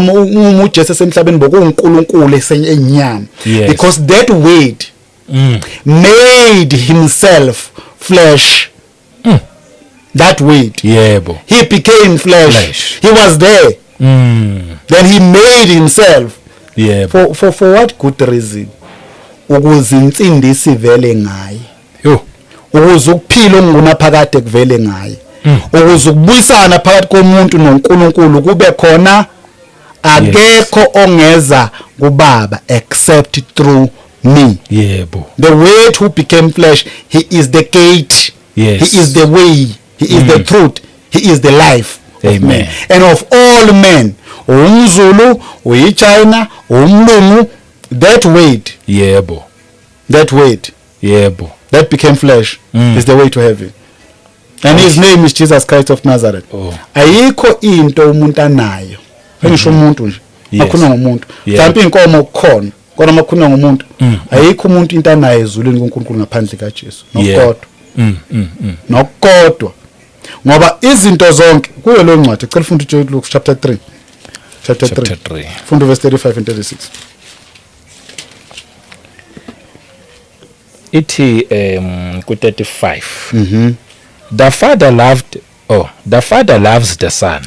uJesu esemhlabeni bokuNkulunkulu esenyama, because that word made himself flesh. That word, he became flesh. Flesh. He was there, then he made himself. For what good reason? Ukuze insindiso ivele ngaye, Yo. ukuze ukuphila okungunaphakade kuvele ngaye, ukuze ukubuyisana phakathi komuntu noNkulunkulu kube khona. Akekho ongeza kubaba except through me. The Word who became flesh, he is the gate. He is the way, he is the truth, he is the life of Amen. man and of all men. Umzulu, uyichina, umlungu, that word, that word that became flesh is the way to heaven, and his name is Jesus Christ of Nazareth. Ayikho into umuntu anayo, engisho umuntu nje, makhuluma ngomuntu, mhlawumbe inkomo kukhona, kodwa makhuluma ngomuntu, ayikho umuntu into anayo ezulwini kuNkulunkulu ngaphandle kaJesu, nokodwa, nokodwa, ngoba izinto zonke kuyo lo ncwadi. Cela ufunda uJohn, Luke chapter 3, chapter 3. Chapter 3. Funda verse 35 and 36. Ithi ku 35, the Father loved, oh, the Father loves the Son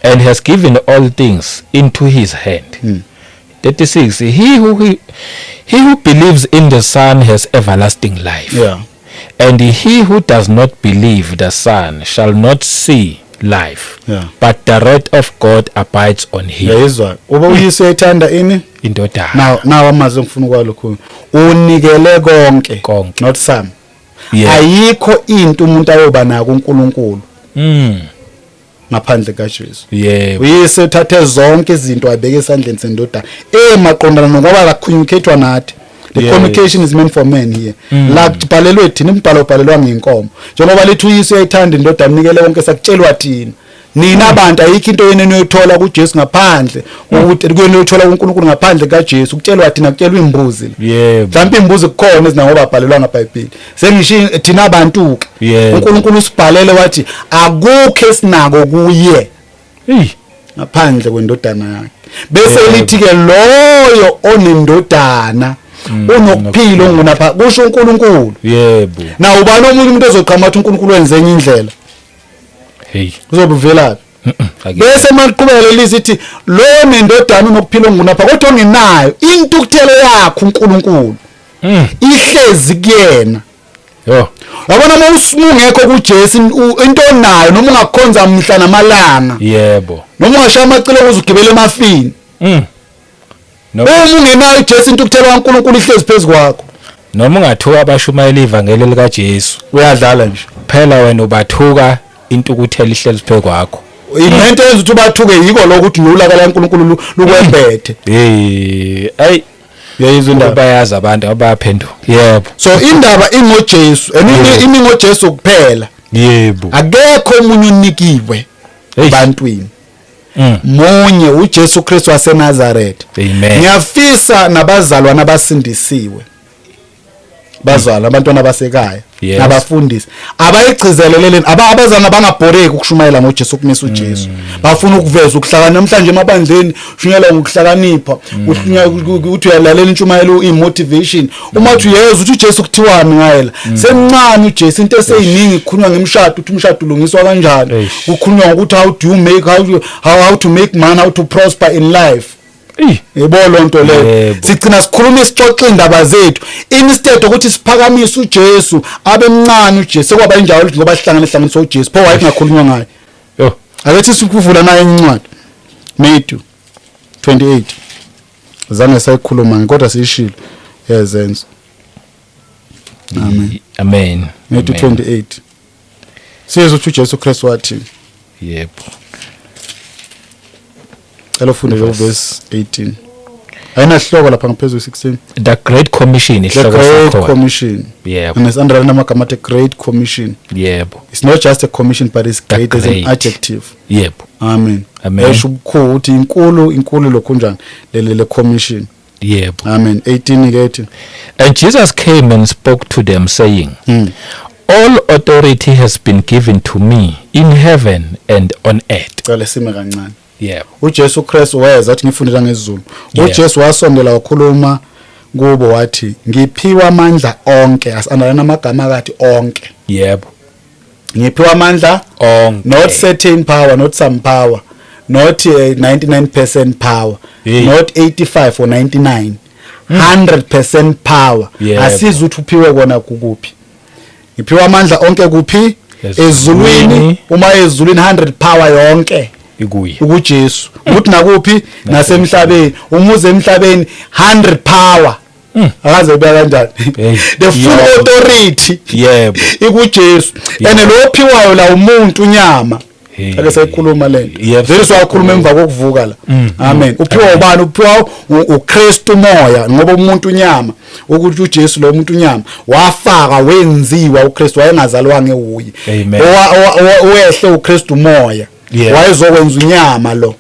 and has given all things into his hand. 36, he who believes in the Son has everlasting life, and he who does not believe the Son shall not see life, but the wrath of God abides on him. Uyayizwa, uba uyise uyayithanda ini? Indodana. Now amazwi engifuna ukwalokhulu, unikele konke. Konke. Not some. Ayikho into umuntu ayoba nako uNkulunkulu ngaphandle kaJesu. Uyise uthathe zonke izinto wabeka esandleni sendodana, emaqondana ngoba akacommunicate nathi. The communication is meant for men here. La kubhalelwe thina, umbhalo ubhalelwa ngenkomo, njengoba lithi uyise uyayithanda indodana, nikele konke, sakutshelwa thina, nina abantu. Ayikho into yenu eniyoyithola kuJesu ngaphandle ukuthi kuyena uyothola kuNkulunkulu ngaphandle kaJesu. Kutshelwa thina, kutshelwa imbuzi la. Mhlawumbe imbuzi kukhona ezina ngoba abhalelwa ngaBhayibheli, sengisho thina abantu ke. UNkulunkulu usibhalele wathi akukho esinako kuye Hey. ngaphandle kwendodana yakhe, bese lithi ke loyo onendodana unokuphila ongunapha, kusho uNkulunkulu. Na ubani omunye umuntu ozoqhamuka athi uNkulunkulu wenze enye indlela? Hey. Uzobe uvelaphi? Bese maqhubeka lelithi lo nendodana unokuphila ongunapha, kodwa ongenayo intukuthelo yakhe uNkulunkulu ihlezi kuyena. Yo. Yabona, uma usungekho kuJesu, into onayo, noma ungakhonza mhla namalanga, noma ungashaya amacilo ukuze ugibele emafini, No, uma ungenayo uJesu, intukuthelo kaNkulunkulu ihlezi phezu kwakho. Noma ungathuka abashumayela ivangeli likaJesu, Uyadlala nje. Phela wena ubathuka, intukuthelo ihlezi phezu kwakho. Into yenza ukuthi ubathuke yiko lokho ukuthi nolaka laNkulunkulu lukwembethe. Hey, ay. Uyayizwa indaba? Bayazi abantu abayaphenduka. Yebo. So indaba ingoJesu and imi ngoJesu kuphela. Akekho omunye unikiwe ebantwini, munye, uJesu Kristu waseNazaretha. Amen. Ngiyafisa nabazalwana abasindisiwe, bazalwa abantwana basekhaya, nabafundisi abayigcizeleleleni, abazalwana bangabhoreki ukushumayela ngoJesu, ukumisa uJesu. Bafuna ukuveza ukuhlakanipha namhlanje emabandleni, ushunyayela ngokuhlakanipha, ushunyayela ukuthi uyalalela intshumayelo, i-motivation, uma uthi uyezwa ukuthi uJesu kuthiwani ngayela, semncane uJesu. Into eseyiningi kukhulunywa ngemishado, ukuthi umshado ulungiswa kanjani, kukhulunywa ngokuthi how do you make how to make money, how to prosper in life. Yebo, lonto leyo. Sigcina sikhuluma, sixoxa indaba zethu instead ukuthi siphakamise uJesu, abe mncane uJesu. Sekwaba injabulo ukuthi ngoba sihlangane, hlanganiswa uJesu, pho waye kungakhulunywa ngaye? Yo. Ake sikuvula naye incwadi, Matthew 28. Zange sayikhuluma kodwa siyishilo yezenzo. Amen. Amen. Matthew 28, sizwe ukuthi uJesu Kristu wathi. Cela ufunde nje verse 18, ayinahloko lapha ngaphezulu, 16. The Great Commission. The Ihloko Great sakhona. Commission. And it's underline amagama athi Great Commission. It's not just a commission, but it's The great as an great. adjective. Amen. Amen. Esho ubukhulu ukuthi inkulu, inkulu lokhunjani le commission. Amen. 18 ke ethi. And Jesus came and spoke to them, saying, All authority has been given to me in heaven and on earth. Cela sime kancane. Yebo. uJesu Kristu weza athi ngifundela ngesiZulu. UJesu wasondela wakhuluma kubo wathi ngiphiwa amandla onke, asandalana amagama akathi onke. Yebo. Ngiphiwa amandla Onke. Not certain power, not some power, not 99% power, Hey. not 85 or 99, 100% power. Yebo. Asizi ukuthi uphiwe kona kukuphi. Ngiphiwa amandla onke kuphi? Ezulwini. Ezulwini. Uma ezulwini 100 power yonke Ikuye. ukuJesu. Ukuthi nakuphi? Nasemhlabeni. Umuze emhlabeni 100 power. Akaze ubeka kanjani? Hey. The full Yebo. authority Yebo. ikuJesu. And lo ophiwayo la umuntu unyama. Hey. Ake seyikhuluma lento. Yebo. Vele siwakhuluma emva kokuvuka la. Amen. Uphiwa ubani? Uphiwa uKristu moya ngoba umuntu unyama. Ukuthi uJesu lo muntu unyama wafaka wenziwa uKristu, wayengazalwanga ewuye. Amen. Owehle uKristu moya. Yeah. Wayezokwenza unyama lo.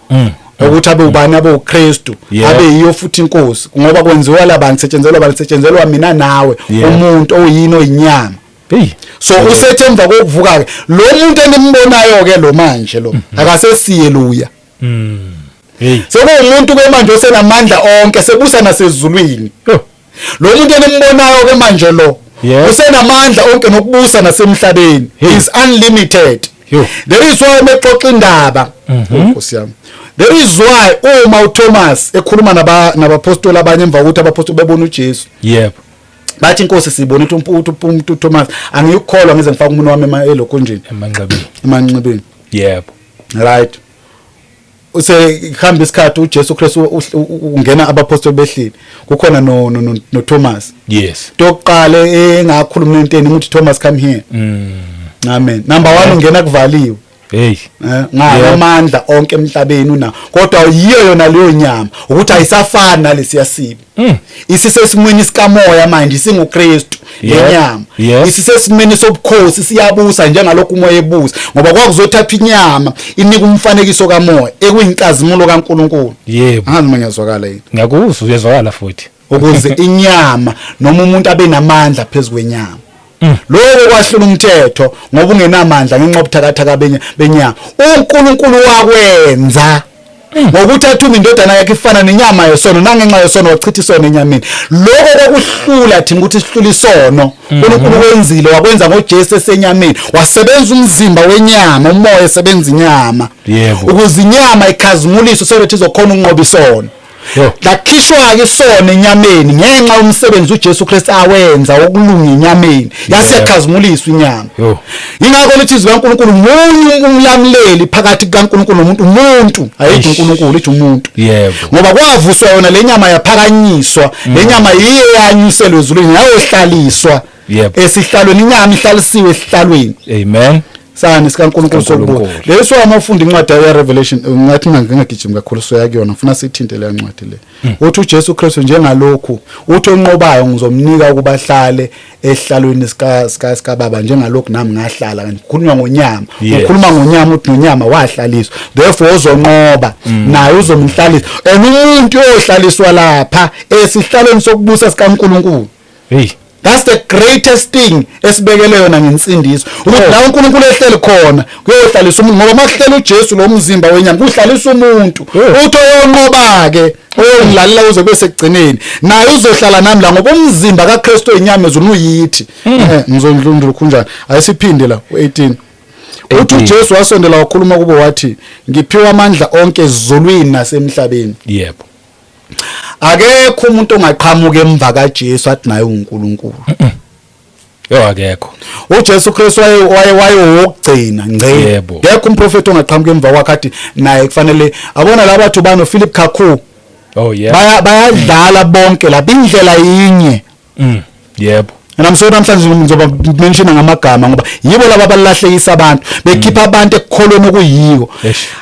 Ukuthi abe ubani? Abe uKristu, abe yiyo futhi inkosi, ngoba kwenziwa labantu, setshenzelwa abantu, setshenzelwa mina nawe, umuntu oyini oyinyama. Hey. So usethe emva kokuvuka ke lo muntu enimbonayo ke lo manje lo akasesiye luya. Hey. Sekuwumuntu ke manje osenamandla onke, sebusa nasezulwini. Yo. Lo muntu enimbonayo ke manje lo usenamandla onke nokubusa nasemhlabeni. Hey. Is unlimited. Yo. There is why mexoxa indaba. Oh, Nkosi yami. There is why uma uThomas ekhuluma nabapostoli abanye emva kokuthi abapostoli bebona uJesu. Yebo. Bathi inkosi sibona ukuthi umuntu uThomas angiyukholwa ngize ngifake umunwe wami elokhunjini. Emanxebeni. Emanxebeni. Yebo. Right. Usehamba isikhathi uJesu Kristu ungena abapostoli behlile. Kukhona no no Thomas. Yes. Tokuqala engakhuluma enteni ukuthi Thomas come here. Amen. Number 1 ungena kuvaliwe. Hey. Ngamandla onke emhlabeni una. Kodwa yiyo yona leyo nyama ukuthi ayisafani nalesiyasibi. Isisesimweni sikamoya manje isinguKristu lenyama. Isisesimweni sobukhosi, siyabusa njengalokhu umoya ebusa, ngoba kwakuzothatha inyama inika umfanekiso kamoya ekuyinkazimulo kaNkuluNkulu. Yebo. Angazi uma ngiyazwakala yini. Ngiyakuzwa, uyezwakala futhi. Ukuze inyama noma umuntu abe namandla phezulu kwenyama. Lokho kwahlula umthetho ngoba ungenamandla ngenxa yobuthakathaka benyama. uNkulunkulu wakwenza ngokuthi athume indodana yakhe ifana nenyama yesono, nangenxa yesono wachitha isono enyameni. Lokho kwakuhlula thina ukuthi sihlule isono. uNkulunkulu wenzile, wakwenza ngoJesu esenyameni, wasebenza umzimba wenyama, umoya esebenza inyama. Yebo. Ukuze inyama ikhazimuliswe sokuthi izokhona ukunqoba isono. Lakhishwa ke isono enyameni ngenxa yomsebenzi uJesu Kristu awenza wokulunga enyameni, yasiyakhazimuliswa inyama. Ingakho lithi izwi kaNkuluNkulu munye umlamuleli phakathi kukaNkuluNkulu nomuntu, umuntu ayithi uNkulunkulu, ithi umuntu. Yebo. Ngoba kwavuswa yona lenyama yaphakanyiswa, lenyama yiyo yanyuselwe ezulwini yayohlaliswa esihlalweni, inyama ihlalisiwe esihlalweni. Amen. Sani sikaNkulunkulu sokubuka. Leso amafunda incwadi ya Revelation, ngathi ngingagijimi kakhulu soya kuyona, ngifuna sithinte le ncwadi le. Uthi uJesu Kristu njengalokhu uthi onqobayo ngizomnika ukuba ahlale ehlalweni sika baba njengalokhu nami ngahlala. Ngikhuluma ngonyama, ukhuluma ngonyama uthi nonyama wahlaliswa, therefore uzonqoba naye uzomhlalisa. And umuntu ohlaliswa lapha esihlalweni sokubusa sikaNkulunkulu. Hey. That's the greatest thing esibekele yona ngensindiso, ukuthi la uNkulunkulu ehleli khona kuyohlalisa umuntu, ngoba makuhlela uJesu lo mzimba wenyama kuhlalisa umuntu. Uthi oyonqoba ke oyongilalela uze bese sekugcineni naye uzohlala nami la, ngoba umzimba kaKristu oyinyama ezulu uyithi. Ngizondlundula khunjani, ayisiphinde la u18. Uthi uJesu wasondela wakhuluma kubo wathi ngiphiwa amandla onke ezulwini nasemhlabeni. Yebo. Akekho umuntu ongaqhamuka emva kaJesu athi naye uNkulunkulu. Yo akekho. uJesu Kristu wayewokugcina ngce. Ngekho umprofeti ongaqhamuka emva kwakhe athi naye kufanele abona laba bathu bano Philip Kaku. Oh yeah. Bayadlala bonke lapha indlela yinye. Yebo. And I'm sorry namhlanje ngizoba mention ngamagama ngoba yibo laba abalahlekisa abantu, bekhipha abantu ekukholweni okuyiko.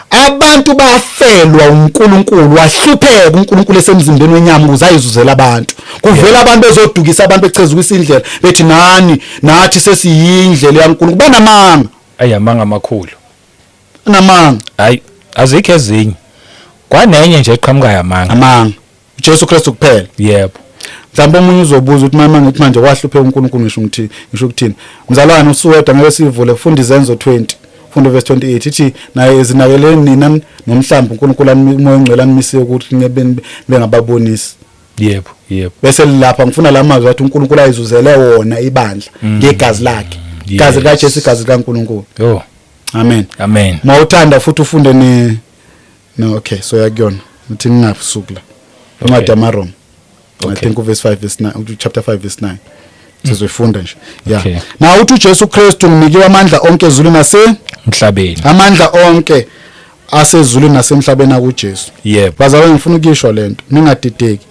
Abantu bafelwa uNkulunkulu, wahlupheka uNkulunkulu esemzimbeni wenyama ukuze ayizuzele abantu. Kuvela abantu bezodukisa abantu bechezukisa indlela bethi nani nathi sesiyindlela yaNkulunkulu. Banamanga. Ayamanga amakhulu. Namanga. Hayi azikho ezinye. Kwanenye nje eqhamuka yamanga. Amanga. uJesu Kristu kuphela. Yebo. Mhlawumbe omunye uzobuza ukuthi mama ngithi manje wahlupheka uNkulunkulu, ngisho ngithi ngisho ukuthini? Mzalwane, usuwedwa, ngeke sivule. Funda Izenzo 20, funda verse 28, ithi naye zinakeleni nina nomhlambi uNkulunkulu uMoya oNgcwele animise ukuthi nibe bengababonisi. yebo yebo Bese lapha ngifuna lamazwi athi uNkulunkulu ayizuzele wona ibandla ngegazi lakhe, igazi likaJesu, igazi likaNkulunkulu. Yo. Amen. Amen. Mawuthanda futhi ufunde ne no okay, so yakuyona uthi ngingasuki la, incwadi yamaRoma, I think uverse 5 verse 9, chapter 5 verse 9, sizoyifunda nje, yeah. Now uthi uJesu Kristu, "Nginikiwe amandla onke ezulwini nase emhlabeni." Amandla onke asezulwini nasemhlabeni akuJesu. Bazalwane, ngifuna ukuyisho lento, ningadideki.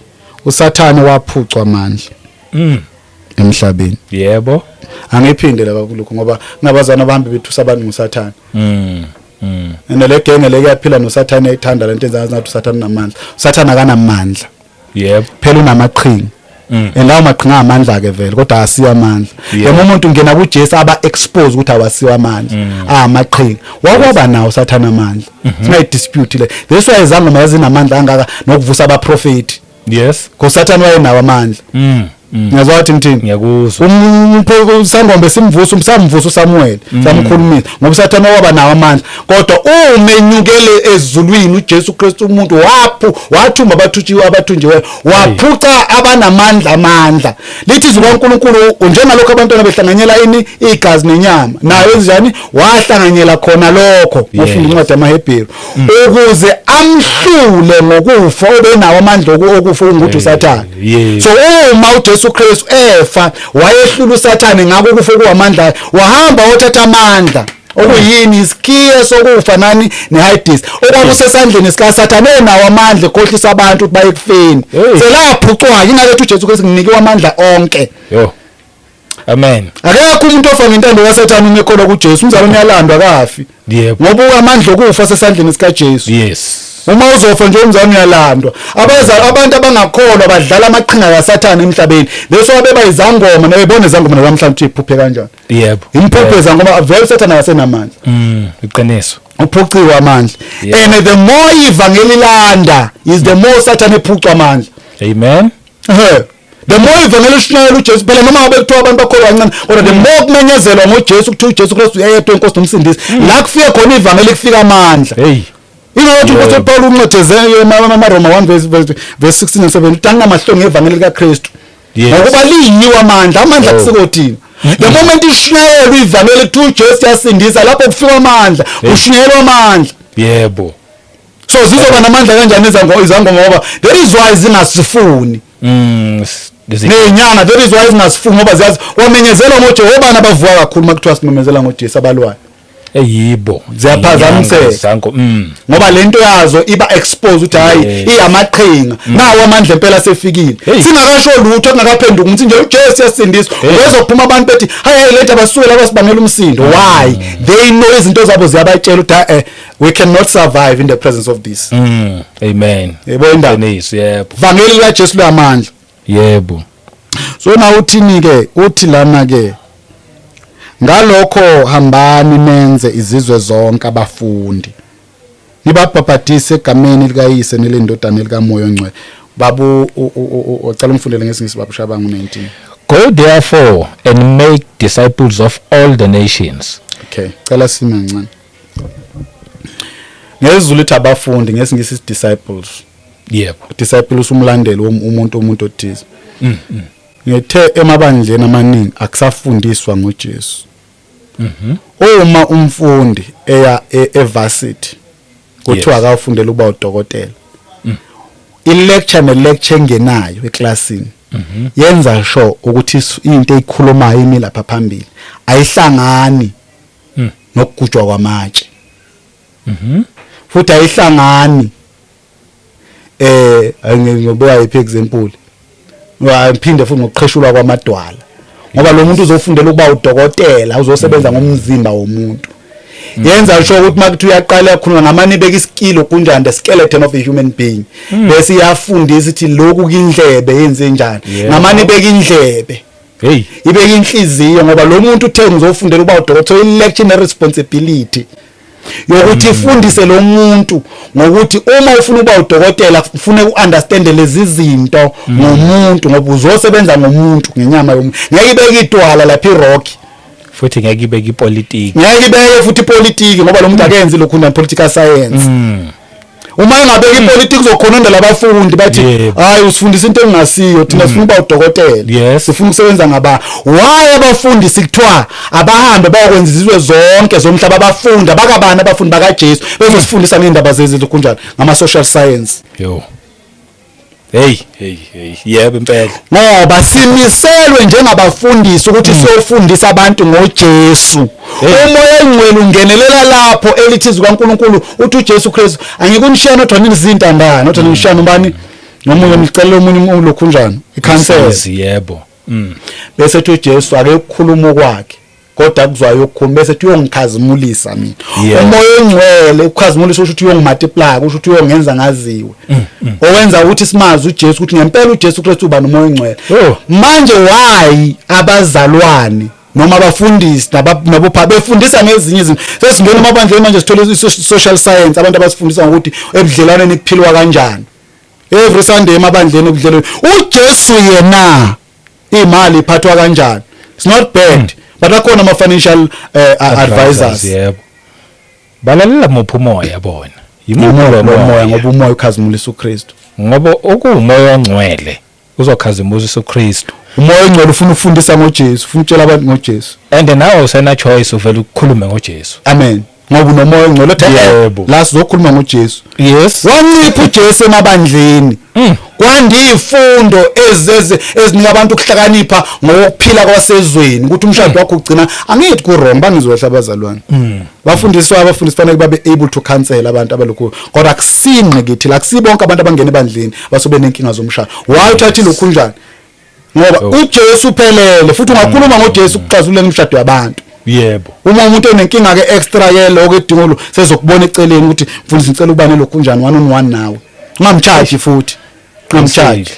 USathane waphucwa amandla emhlabeni. Angiphinde la kulokho ngoba ngabazana abahambi bethusa abantu ngoSathane. And le genge le kuyaphila noSathane, ayithanda lento enza ngathi uSathane unamandla. USathane akanamandla. Phela unamaqhinga. And lawo maqhinga amandla ke vele, kodwa asiyo amandla. Noma umuntu ngena kuJesu aba expose ukuthi awasiyo amandla. Amaqhinga. Wakwaba nawo uSathane amandla. Singayi dispute le. That's why izangoma yazinamandla angaka nokuvusa abaprofeti. Ngosathane wayenawo amandla. Ngiyazwa ukuthi ngithini. Ngiyakuzwa. Usangombe simvusa, umsamvusa uSamuel, samkhulumisa ngoba uSathane waba nawo amandla, kodwa uma enyukele ezulwini uJesu Kristu umuntu waphu wathumba abathutshiwe, abathunjiwe, waphuca abanamandla amandla. Lithi izwi kaNkulunkulu, njengalokho abantwana behlanganyela ini igazi nenyama, nayo njani wahlanganyela khona lokho, ngofunda incwadi yamaHebheru, ukuze amhlule ngokufa obenawo amandla okufa ungukuthi uSathane. So uma uJesu Kristu efa, wayehlula uSathane ngakho ukufa kuwamandla. Wahamba wothatha amandla, okuyini? Isikhiye sokufa nani nehades, okwakusesandleni sikaSathane enawo amandla ekhohlisa abantu ukuthi baye ekufeni. Selaphucwa ingakho uJesu Kristu, "Nginikiwe amandla onke." Yo, amen. Akekho umuntu ofa ngentando kaSathane uma ekholwa kuJesu. Umzalwane uyalandwa, akafi. Ngoba amandla okufa sesandleni sikaJesu. Uma uzofa nje, umzalwane, uyalandwa. Abazali, abantu abangakholwa badlala amaqhinga kaSathane emhlabeni. Leso abeba izangoma, nabebona izangoma namhlanje ukuthi iphuphe kanjani. Imphuphe zangoma vele, uSathane akasenamandla. Iqiniso. Uphuciwe amandla. And the more ivangeli landa is the more Sathane ephucwa amandla. Amen. Ehhe. The more ivangeli lishunyayelwa uJesu phela, noma ngabe kuthiwa abantu bakholwa kancane, kodwa the more kumenyezelwa ngoJesu, kuthiwa uJesu Kristu uyayedwa inkosi nomsindisi, la kufike khona ivangeli kufika amandla. Hey. Ingakho uMpostoli Paul uncedeze amaRoma 1 verse 16 and 7, uthi anginamahloni ngevangeli likaKristu. Ngokuba liyiwo amandla, amandla kusiko thina. The moment ishunyayelwa ivangeli kuthiwa uJesu yasindisa, lapho kufika amandla, kushunyayelwa amandla. So zizoba namandla kanjani izangoma? Ngoba that is why zingasifuni. Nezinyanga, that is why zingasifuni, ngoba ziyazi wamenyezelwa ngoJehova nabavuka kakhulu makuthiwa simemezela ngoJesu abalwayo. Eyibo. Ziyaphazamiseka. Zango. Ngoba lento yazo iba expose ukuthi hayi, iyamaqhinga, nawo amandla empela sefikile. Singakasho lutho, kungakaphenduka ukuthi nje uJesu yasindiswa, bezophuma abantu bethi hayi hayi, letha basuke laba sibangela umsindo. Why? They know, izinto zabo ziyabatshela ukuthi we cannot survive in the presence of this. Amen. Yebo, indaba. Iqiniso, yebo. Vangeli likaJesu lamandla. So na uthini ke? Uthi lana ke, "Ngalokho hambani nenze izizwe zonke abafundi, nibabhabhadise egameni likaYise nelendodana elikaMoya oNgcwele." Babu ucela ungifundele ngesiNgisi, babu Shabangu, 19. Go therefore and make disciples of all the nations. Okay, cela sime kancane. NgesiZulu ithi abafundi, ngesiNgisi is disciples. Disciples, umlandeli umuntu othize. Ngithe emabandleni amaningi akusafundiswa ngoJesu. Uma umfundi eya evarsity, kuthiwa akafundele ukuba udokotela, i-lecture ne-lecture engenayo eklasini yenza sure ukuthi into eyikhulumayo imi lapha phambili ayihlangani nokugujwa kwamatshe, futhi ayihlangani ngiyobuka yiphi example, ngiphinde futhi ngokuqheshulwa kwamadwala, ngoba lo muntu uzofundela ukuba udokotela, uzosebenza ngomzimba womuntu. Yenza sure ukuthi makuthi uyaqala yakhuluma ngamane ibeka isikilo kunjani, the skeleton of a human being, bese iyafundisa ukuthi lokhu kindlebe yenze njani. Ngamane ibeka indlebe, ibeka inhliziyo, ngoba lo muntu uthe ngizofundela ukuba udokotela, i-lecture ne-responsibility. Yokuthi ifundise lo muntu ngokuthi uma ufuna ukuba udokotela, ufune uunderstand lezi zinto ngomuntu, ngoba uzosebenza ngomuntu, ngenyama yomuntu. Ngeke ibeke idwala lapha irock. Futhi ngeke ibeke ipolitiki. Ngeke ibeke futhi ipolitiki, ngoba lo muntu akenzi lokhu na political science. Uma engabeka ipolitiki, uzokhononda labafundi, bathi, "Hayi, usifundisa into engasiyo, thina sifuna ukuba udokotela, sifuna ukusebenza ngaba." Why abafundisi kuthiwa abahambe bayokwenza izizwe zonke zomhlaba abafundi? Abakabani abafundi bakaJesu bezosifundisa ngendaba zezizwe kunjani, ngama social science? Yo, hey hey hey, yebo impela. Ngoba simiselwe njengabafundisi ukuthi siyofundisa abantu ngoJesu. Umoya Oyingcwele ungenelela lapho elithi izwi kaNkuluNkulu, uthi uJesu Kristu, "Angikunishiya nodwa nizintandane, nodwa nishiya nobani nomunye, ngicela omunye ulokhunjani, ikhansela." Umsizi, yebo. Bese ethi uJesu ake ukukhuluma kwakhe, kodwa kuzwayo ukukhuluma, bese ethi uyongikhazimulisa mina. Umoya Oyingcwele ukukhazimulisa usho ukuthi uyongimultiply, kusho ukuthi uyongenza ngaziwe, owenza ukuthi simazi uJesu, ukuthi ngempela uJesu Kristu uba nomoya Oyingcwele. Manje why abazalwane noma abafundisi nabopha befundisa ngezinye izinto? Sesingena emabandleni manje, sithole i-social science, abantu abasifundisa ngokuthi ebudlelwaneni kuphilwa kanjani every Sunday emabandleni, ebudlelweni uJesu yena, imali iphathwa kanjani. It's not bad, but akhona ama financial advisors. Yebo, balalela muphi umoya bona? Yimuphi lo lo moya? Moya? Ngoba umoya ukhazimulisa uKristu. Ngoba okuwumoya ongcwele uzokhazimulisa uKristu. Umoya Ongcwele ufuna ukufundisa ngoJesu, ufuna ukutshela abantu ngoJesu. And nawe usena choice, uvela ukukhulume ngoJesu. Amen, ngoba unomoya Ongcwele othi, la sizokhuluma ngoJesu." Wancipha uJesu emabandleni, kwanda izifundo ezinika abantu ukuhlakanipha ngokuphila kwasezweni, ukuthi umshado wakho ugcina. Angithi ku wrong, bangizwehla abazalwane. Bafundiswa abafundisi fanele babe able to counsel abantu abalokhu, kodwa akusinqe kithi la, akusibonke abantu abangena ebandleni basobe nenkinga zomshado. Why uthathile ukhunjani? Ngoba uJesu uphelele, futhi ungakhuluma ngoJesu ukuxazulula imishado yabantu. Uma umuntu enenkinga ke extra ke, lokho edinga lo sezokubona eceleni ukuthi, "Mfundisi, ngicela ukuba nelokhu kunjani, one on one nawe." Ungamcharge, futhi ungamcharge.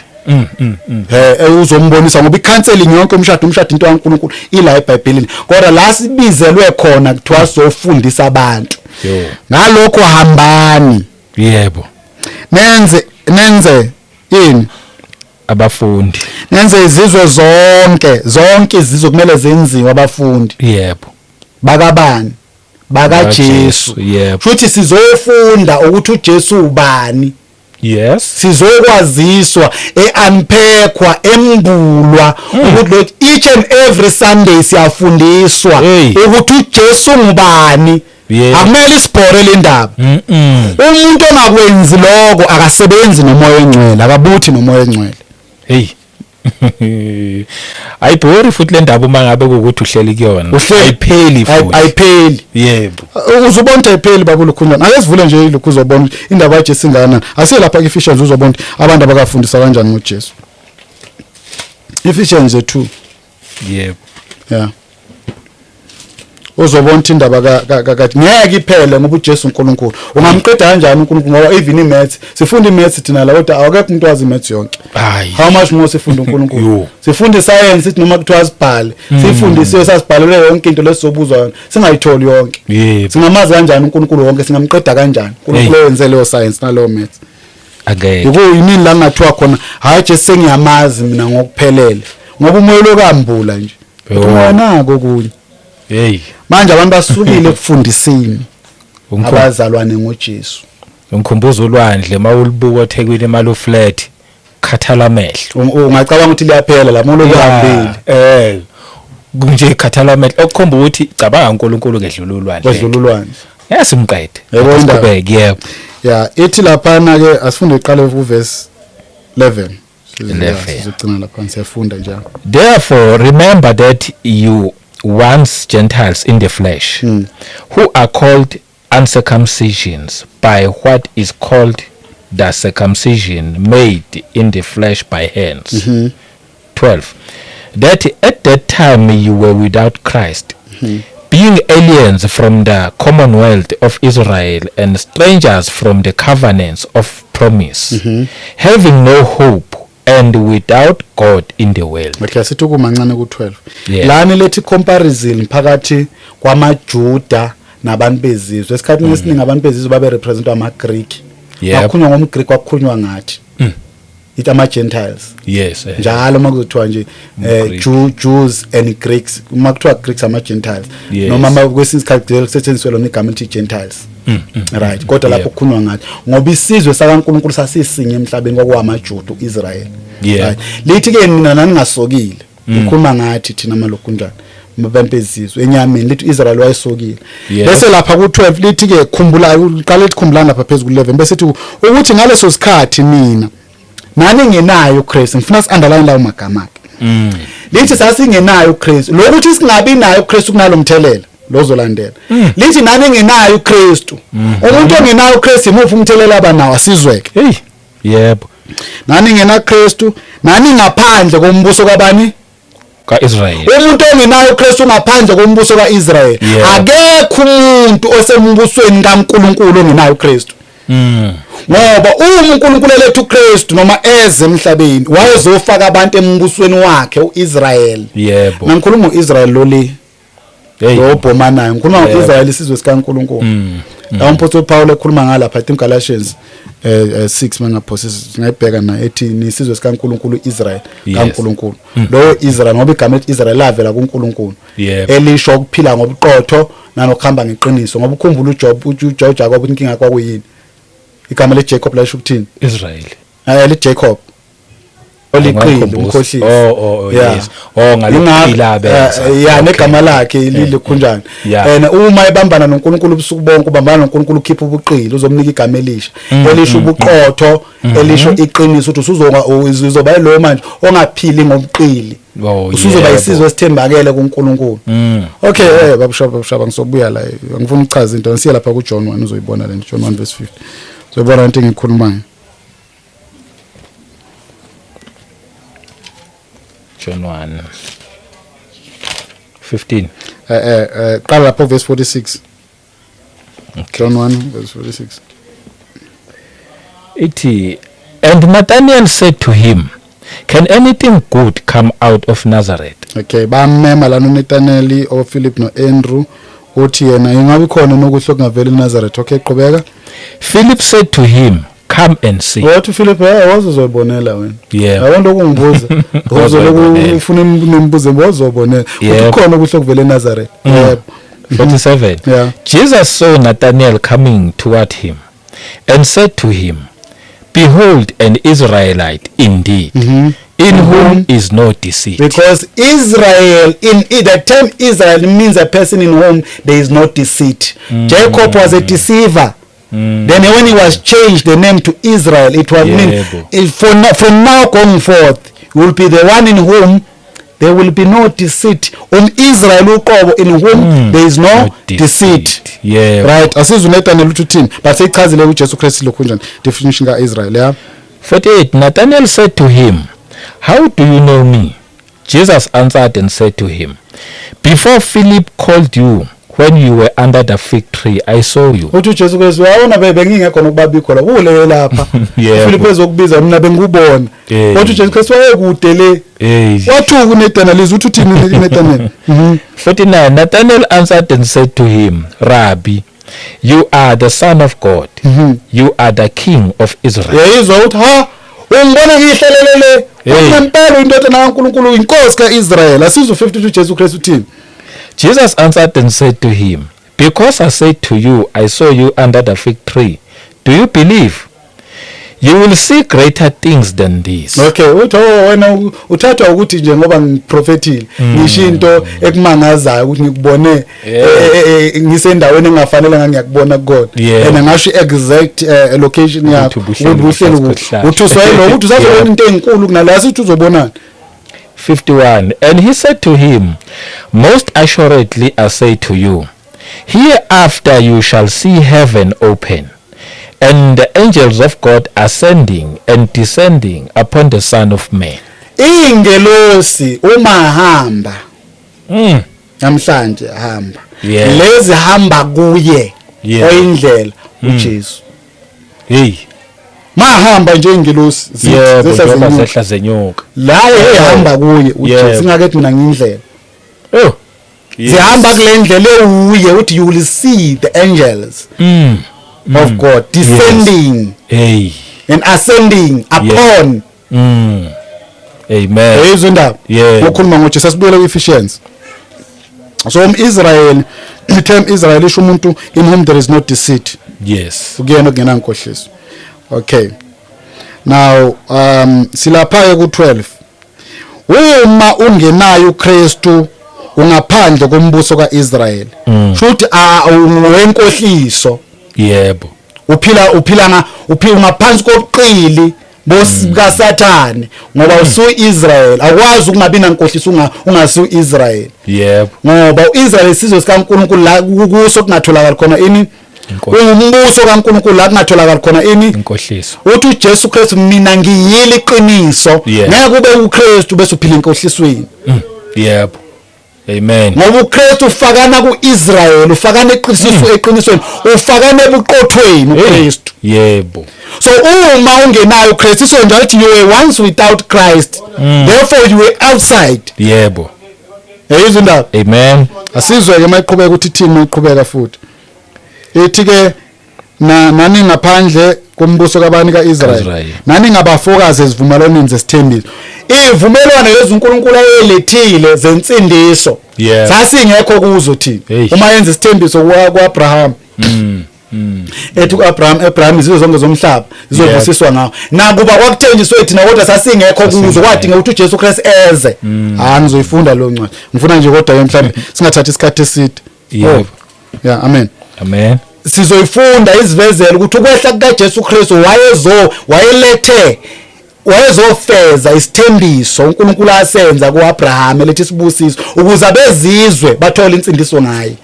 Uzombonisa, ngoba icounseling yonke umshado, umshado into kaNkuluNkulu, ila eBhayibhelini, kodwa la sibizelwe khona kuthiwa sofundisa abantu. Ngalokho hambani nenze ini? Abafundi. Nenze izizwe zonke, zonke izizwe kumele zenziwe abafundi. Bakabani? BakaJesu. Futhi sizofunda ukuthi uJesu ubani. Sizokwaziswa, eunpackwa, embulwa, ukuthi lo each and every Sunday siyafundiswa ukuthi uJesu ngubani. Akumele isibhore le ndaba. Umuntu ongakwenzi lokho akasebenzi nomoya Ongcwele, akabuthi nomoya Ongcwele. Hey, ayibhori futhi le ndaba uma ngabe kuwukuthi uhleli kuyona. Ayipheli futhi. Ayipheli. Uzobona ukuthi ayipheli, baba ulukhunjana. Ake sivule nje ilokhu, uzobona ukuthi indaba kaJesu ingakanani. Asiye lapha ku-Ephesians, uzobona ukuthi abantu abakafundisa kanjani ngoJesu. Ephesians 2. Yeah, uzobona ukuthi indaba ngeke iphele, ngoba uJesu uNkulunkulu. Ungamqeda kanjani uNkulunkulu? Ngoba even imaths, sifunda imaths thina la, kodwa akekho umuntu wazi imaths yonke. Hayi. How much more sifunda uNkulunkulu? Yo. Sifunda iscience, sithi noma kuthiwa sibhale, sifundisiwe, sasibhalelwe yonke into lesizobuzwa yona, singayitholi yonke. Singamazi kanjani uNkulunkulu wonke? Singamqeda kanjani uNkulunkulu owenze leyo science naleyo maths? Angeke. Yikuyini la ngathiwa khona, "Hayi, Jesu sengiyamazi mina ngokuphelele," ngoba umoya lokambula nje. Umoya nako okunye. Manje abantu basukile ekufundiseni abazalwane ngoJesu. Ngikhumbuza ulwandle mawulibuka eThekwini malu flat, khathala amehlo. Ungacabanga ukuthi liyaphela la molo kuhambile. Nje khathala amehlo, okukhomba ukuthi cabanga uNkulunkulu ngedlula ulwandle. Kwedlula ulwandle. Yasimqede. Yebo, indaba. Siqhubeke, yebo. Ya, ithi laphana ke, asifunde iqale ku verse 11. 11. Sizogcina lapha, siyafunda njalo. Therefore, remember that you once Gentiles in the flesh, who are called uncircumcisions by what is called the circumcision made in the flesh by hands. 12. That at that time you were without Christ, being aliens from the commonwealth of Israel and strangers from the covenants of promise, having no hope and without God in the world. Okay, asithi kumancane ku12. Yeah. Lani lethi comparison phakathi kwamaJuda. Nabantu bezizwe, esikhathini esiningi abantu bezizwe babe representwa ama Greek. Kwakhulunywa ngomGreek, kwakhulunywa ngathi ithi ama Gentiles. Njalo uma kuzothiwa nje UmGreek. Jews and Greeks, uma kuthiwa Greeks, ama Gentiles. Noma kwesinye isikhathi kusetshenziswe lona igama elithi Gentiles, right? Kodwa lapho kukhulunywa ngathi, ngoba isizwe sakaNkulunkulu sasisinye emhlabeni, kwakuwamaJuda, uIsrael. Right, lithi ke nina naningasokile. Ukhuluma ngathi thina malokunjani mabempezizwe enyameni. Lithi uIsrael wayesokile. Bese lapha ku12 lithi ke khumbula, uqala lithi khumbulani lapha phezulu ku11, bese ithi ukuthi ngaleso sikhathi nina nani ngenayo uChrist. Ngifuna si underline lawo magama akhe. Lithi sasingenayo uChrist. Lokuthi singabi nayo uChrist kunalomthelela lozolandela. Lithi nani ngenayo uChrist. Umuntu ongenayo uChrist, imuphi umthelela abanawo? Asizweke. Hey, yebo. Nani ngena Kristu, nani ngaphandle kombuso kabani? KaIsrael. Umuntu ongenayo uKristu ngaphandle kombuso kaIsrael. Akekho umuntu osembusweni kaNkuluNkulu ongenayo uKristu. Ngoba uma uNkulunkulu eletha uKristu noma eze emhlabeni, wayezofaka abantu embusweni wakhe uIsrael. Nangikhuluma uIsrael loli lo bhomanayo, ngikhuluma ngoIsrael, isizwe sikaNkulunkulu. La umpostoli Paul ekhuluma ngalapha, I think Galatians 6, mangaphosisi, singayibheka na, ethi nisizwe sikaNkulunkulu, Israel kaNkulunkulu. Lo Israel, ngoba igama elithi Israel lavela kuNkulunkulu, elisho ukuphila ngobuqotho nanokuhamba ngeqiniso. Ngoba ukhumbula uJob, uJob, Jacob, inkinga kwakuyini? Igama leJacob lasho ukuthini? Israel. Li Jacob oliqili. Angikhumbuli. Umkhohlisi. Oh, yes. Oh, ngalokuphila benza. Yeah, negama lakhe lilikhunjani. And uma ebambana noNkulunkulu ubusuku bonke, ubambana noNkulunkulu, ukhipha ubuqili, uzomnika igama elisha elisho ubuqotho, elisho iqiniso, ukuthi usuzonga uzoba lo manje ongaphili ngobuqili. Usuzoba isizwe esithembakele kuNkulunkulu. Okay, babushaba, babushaba, ngisobuya la, ngifuna ukuchaza into. Ngisiye lapha kuJohn 1, uzoyibona lento. John 1 verse 50, uzoyibona into engikhulumayo. John 1 15. Qala lapho verse 46. John 1 verse 46. Ithi, "And Nathanael said to him, 'Can anything good come out of Nazareth?'" Okay, bamema lana uNathanael, oPhilip noAndrew. Uthi yena, ingabe khona nokuhle okungavela eNazareth? Okay, qhubeka. Philip said to him, "Come and see." Wathi uPhilip, wazozobonela wena. Yabona ukungibuza, uzoloku Wazozibonela. ufuna imibuzo, wazobonela uthi khona okuhle okuvela eNazareth. Yebo. 47. Jesus saw Nathanael coming toward him and said to him, "Behold, an Israelite indeed, in whom is no deceit." Because Israel, in the term Israel means a person in whom there is no deceit. Jacob was a deceiver. Then when he was changed the name to Israel, it was mean if for now, from now going forth, you will be the one in whom there will be no deceit. Israel uqobo, in whom there is no No deceit. deceit. Right, asizwe uNathanael uthi uthini, but seyichazile uJesu Christ lokhu njani definition kaIsrael, yeah. 48. Nathanael said to him, "How do you know me?" Jesus answered and said to him, "Before Philip called you, when you were under the fig tree, I saw you." Uthi uJesu Kristu, wawona bengingekho nokubabikho la kule lapha uFilip ezokubiza, mina bengikubona. Wathi uJesu Kristu wayekude le. Wathuka uNathanael, uthi uthini uNathanael? 49. Nathanael answered and said to him, "Rabbi, you are the Son of God. You are the King of Israel." Yayizwa ukuthi ha, ungibona ngihlelelele. Ngempela indodana kaNkulunkulu, inkosi kaIsrael. Asizwe 52, Jesu Kristu uthini. Jesus answered and said to him, "Because I said to you, I saw you under the fig tree, do you believe? You will see greater things than this." Okay, uthi, oh, wena uthathwa ukuthi nje ngoba ngiprofethile, ngisho into ekumangazayo ukuthi ngikubone ngisendaweni engafanele ngangiyakubona kukona and ngasho exact location yakho, ubuhleli ukuthi ubuhleli ngaphansi kuphi. kwesihlahla. Uthi uswayelo ukuthi usazobona into enkulu kunala, sithi uzobonani. 51. And he said to him, "Most assuredly I say to you, hereafter you shall see heaven open, and the angels of God ascending and descending upon the Son of Man." Ingelosi uma hamba namhlanje hamba lezi hamba kuye oyindlela, uJesu. Hey. Mahamba nje ingelosi zehla zenyuka. Zehla zenyuka. La ehamba kuye uJesu, singakethi mina ngindlela. Oh. Zihamba kule ndlela ewuye uthi you will see the angels of God descending Hey. and ascending upon. Amen. Yezwa indaba? Ukhuluma ngoJesu. Sibuyele ku-Ephesians. So um-Israel, term Israel isho umuntu in whom there is no deceit. Kuyena okungenankohliso. Okay, now silapha ke ku-12. Uma ungenayo uKristu, ungaphandle kombuso kaIsrael, shuthi ungowenkohliso. Uphila nga uphila ngaphansi kobuqili kaSathane, ngoba usu-Israel. Akwazi ukungabi nankohliso ungasu Israel. Ngoba uIsrael isizwe sikaNkulunkulu, la kuso kungatholakala khona ini? Umbuso kaNkulunkulu, la kungatholakala khona ini? Inkohliso. Uthi uJesu Kristu, "Mina ngiyile iqiniso." Ngeke ube uKristu bese uphila enkohlisweni. Yebo, amen. Ngoba uKristu ufakana kuIsrael, ufakana eqinisweni, ufakana ebuqothweni uKristu. So uma ungenayo uKristu, isho njalo ukuthi you were once without Christ, therefore you were outside. Yayizwa indaba? Amen. Asizwe ke mayiqhubeka ukuthi ithini. Mayiqhubeka futhi ithi ke na nani ngaphandle kombuso kabani? KaIsrael. Israel. Nani ngabafokazi ezivumelwaneni zesithembiso, ivumelwano lezi uNkulunkulu ayelethile zensindiso. Sasingekho kuzo thina. Uma yenza isithembiso kuAbraham, ethi kuAbraham, "Abraham, izizwe zonke zomhlaba zizobusiswa ngawo." Nakuba kwakuthenjiswe thina, kodwa sasingekho kuzo. Sasingekho. Kwadinga ukuthi uJesu Christ eze. Ah, ngizoyifunda leyo ncwadi. Ngifuna nje kodwa ke mhlawumbe singathathi isikhathi eside. Oh, yeah, amen. Amen. Sizoyifunda isivezelo ukuthi ukwehla kukaJesu Kristu wayelethe, wayezofeza isithembiso uNkulunkulu asenza kuAbraham, lethi isibusiso ukuze abezizwe bathole insindiso ngaye.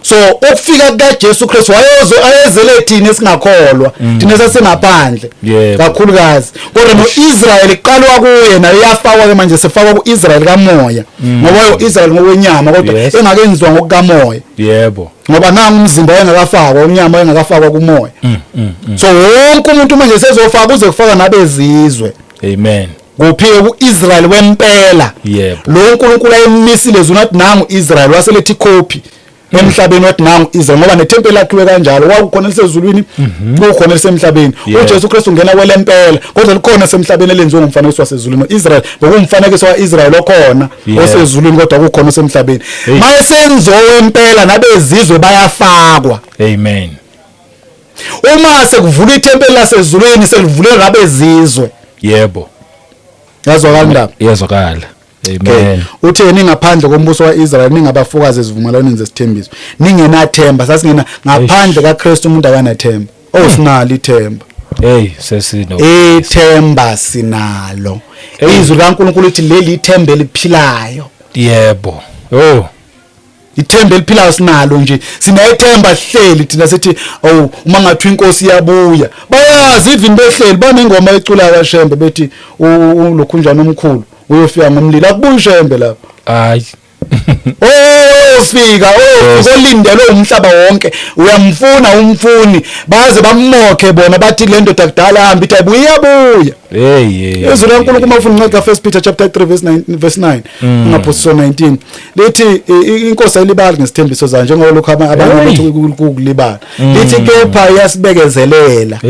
So ukufika kukaJesu Kristu, wayezo ayezele thina esingakholwa, thina sasingaphandle kakhulukazi. Kodwa noIsrael iqalwa kuye, naye iyafakwa ke manje, sefakwa kuIsrael kamoya, ngoba uIsrael ngokwenyama kodwa engakenziwa ngokukamoya. Ngoba nangu umzimba wayengakafakwa, unyama wayengakafakwa kumoya. So wonke umuntu manje sezofaka, kuze kufaka nabezizwe. Amen. Kuphi? Ku-Israel wempela. Lo uNkulunkulu ayemisile zona, wathi nangu Israel, waseletha ikhophi emhlabeni, wathi nangu Israel, ngoba nethempeli lakhiwe kanjalo, kwakukhona lisezulwini, kukhona lisemhlabeni. UJesu Kristu ungena kwelempela, kodwa likhona semhlabeni elenziwe ngomfanekiso wasezulwini. Israel bekumfanekiso waIsrael okhona osezulwini, kodwa kukhona osemhlabeni. Mayesenziwe wempela, nabezizwe bayafakwa. Amen. Uma sekuvula ithempeli lasezulwini, selivule ngabezizwe. Yazwakala indaba? Iyazwakala. Amen. Uthe ningaphandle kombuso waIsrael, ningabafokazi ezivumelwaneni zesithembiso, ningenathemba. Sasingena ngaphandle kaKristu, umuntu akanathemba. Oh, sinalo ithemba. Hey, sesino. Ithemba sinalo. Izwi likaNkulunkulu lithi leli ithemba eliphilayo. Yebo. Oh. Ithemba eliphilayo sinalo nje, sinethemba sihleli thina sithi, "Oh, uma ngathi inkosi iyabuya." Bayazi, even behleli banengoma ecula kaShembe bethi ulokhunjana omkhulu uyofika ngomlilo. Akubuyi Shembe lapho. Hayi. Oh, fika, oh, olindelwe umhlaba wonke, uyamfuna umfuni, baze bamokhe bona, bathi le ndoda kudala hamba, ithi ayibuye, iyabuya. Hey, hey. Izwi laNkulunkulu, uma ufuna incwadi ka-1 Peter chapter 3 verse 9, verse 9, ungaphosiswa 19, lithi inkosi ayilibali ngesithembiso zayo, njengoba lokhu abanye bathi kukulibala. Lithi kepha iyasibekezelela,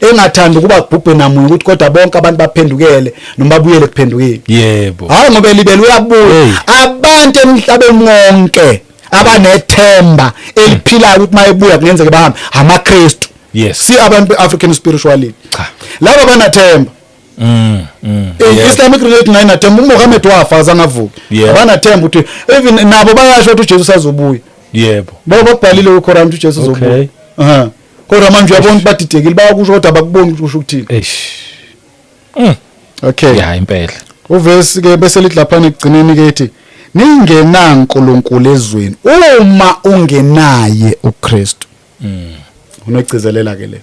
engathandi ukuba kubhubhe namunye ukuthi, kodwa bonke abantu baphendukele noma babuyele kuphendukeni. Hayi, ngoba elibele, uyabuya. Abantu emhlabeni wonke abanethemba eliphilayo ukuthi mayebuya kungenzeka bahambe, amaKristu. Si abantu be-African spirituality. Cha. Laba banathemba. Islamic religion ayinathemba. UMuhammad wafa, azange avuke. Abanathemba ukuthi, even nabo bayasho ukuthi uJesu sazobuya. Bo bakubhalile kuQuran ukuthi uJesu uzobuya. Aha, kodwa manje uyabona ukuthi badidekile, bayakusho kodwa abakuboni ukuthi kusho ukuthini. Eish. Okay. Ya, impela. Uvesi ke bese lithi lapha ekugcineni ke, ethi ningenaNkulunkulu ezweni uma ungenaye uKristu. Unogcizelela ke le.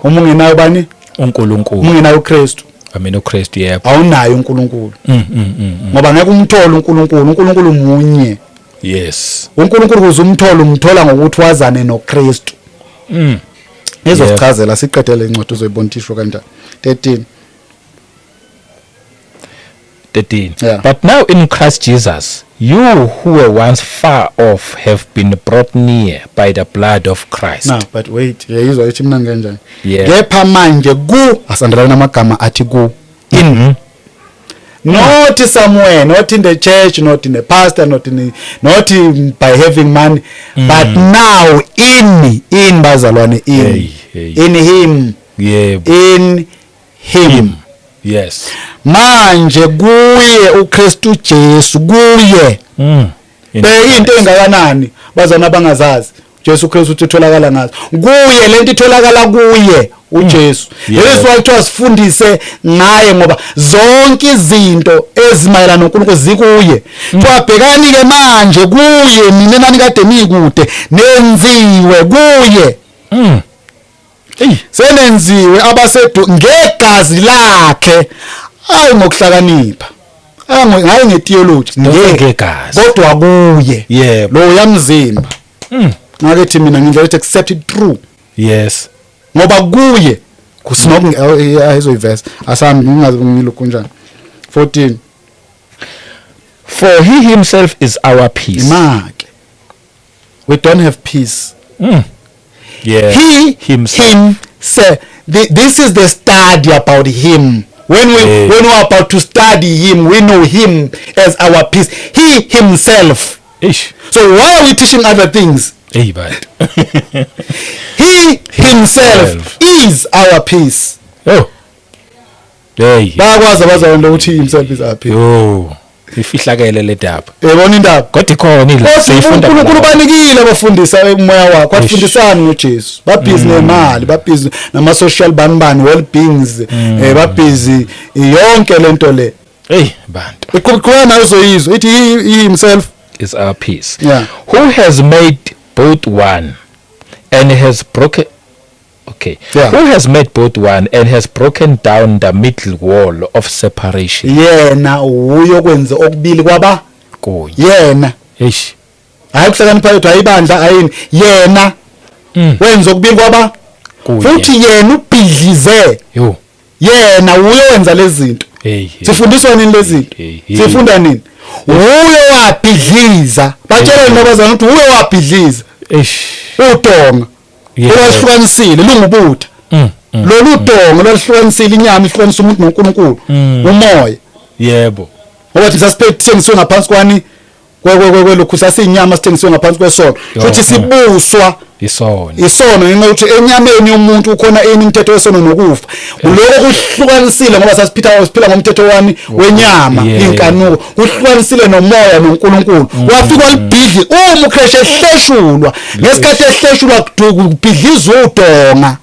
Uma ungenayo bani? uNkulunkulu. Uma ungenayo uKristu. Amen, uKristu, yebo. Awunayo uNkulunkulu. Ngoba ngeke umthole uNkulunkulu, uNkulunkulu munye. uNkulunkulu kuze umthole, umthola ngokuthi wazane noKristu. Izosichazela, siqedele incwadi, uzoyibona isho kanjani. 13. 13. Yeah. But now in Christ Jesus You who were once far off have been brought near by the blood of Christ. Now but wait, uyayizwa ithi mina kanjani? Yeah. Kepha manje ku asandelana amagama athi ku in not somewhere, not in the church, not in the pastor, not in the, not in, by having money, but now in bazalwane, in Hey, hey. in him, in him. Him. Yes. Manje kuye uKristu Jesu, kuye. In Bheka into Christ. engakanani bazana abangazazi Jesu Kristu uthi utholakala ngazo kuye, lento itholakala kuye uJesu. Leso kuthiwa sifundise ngaye ngoba zonke izinto ezimayelana noNkulunkulu zikuye. Kuthiwa bhekani ke manje kuye nina nani kade nikude, nenziwe kuye. Hey. Senenziwe abasedu ngegazi lakhe, hayi ngokuhlakanipha, hayi ngetheology, Ngegazi. kodwa kuye. Lo yamzimba. Ngakethi mina ngindlela ethi accept it through. Ngoba kuye kusinokuyizoyivesa asambi ngingazi ngilokhu kanjani 14. For he himself is our peace. Imake we don't have peace. He himself. Him say this is the study about him. When we when we are about to study him, we know him as our peace. He himself. Ish. So why are we teaching other things? Hey but. He himself Himself. is our peace. Oh. Hey. Bayakwazi abazalwane ukuthi himself is our peace. Yo. Ifihlakele le daba. Yebona indaba. Kodwa ikhona ila Kodwa siyifunda. uNkulunkulu banikile abafundisa umoya wakhe, wafundisani ngoJesu. Babhizi nemali, babhizi nama social banibani, well beings, babhizi yonke lento le. Hey bantu. Iqhubeka nayo uzoyizwa ithi he himself is our peace. Yeah. Who has made both one and has broken. Okay. Yeah. Who has made both one and has broken down the middle wall of separation. Yena uyo kwenza okubili kwaba Kunye. yena. Eish. Hayi kuhlakanipha yethu, ayibandla, ayini, yena wenza okubili kwaba Kunye. futhi yena ubhidlize. Yo. Yena uyo wenza lezi zinto. Hey. Sifundiswa nini lezi zinto? Hey, hey. Sifunda nini? Uyo wabhidliza, batshela nabazana ukuthi uyo wabhidliza Eish. udonga olwahlukanisile lungubutha. Lolu donga olwahlukanisile inyama ihlukanisa umuntu noNkulunkulu, umoya. Ngoba thina sasiphethe ngaphansi kwani kwelokhu, sasiyinyama, sithengisiwe ngaphansi kwesono, futhi sibuswa isono. Isono, ngenxa yokuthi enyameni yomuntu ukhona ini umthetho wesono nokufa. Lokho kuhlukanisile ngoba sasiphila siphila ngomthetho wani wenyama, inkanuko, kuhlukanisile nomoya noNkulunkulu. Wafika walibhidli uma uKristu ehleshulwa, ngesikhathi ehleshulwa kubhidlizwa udonga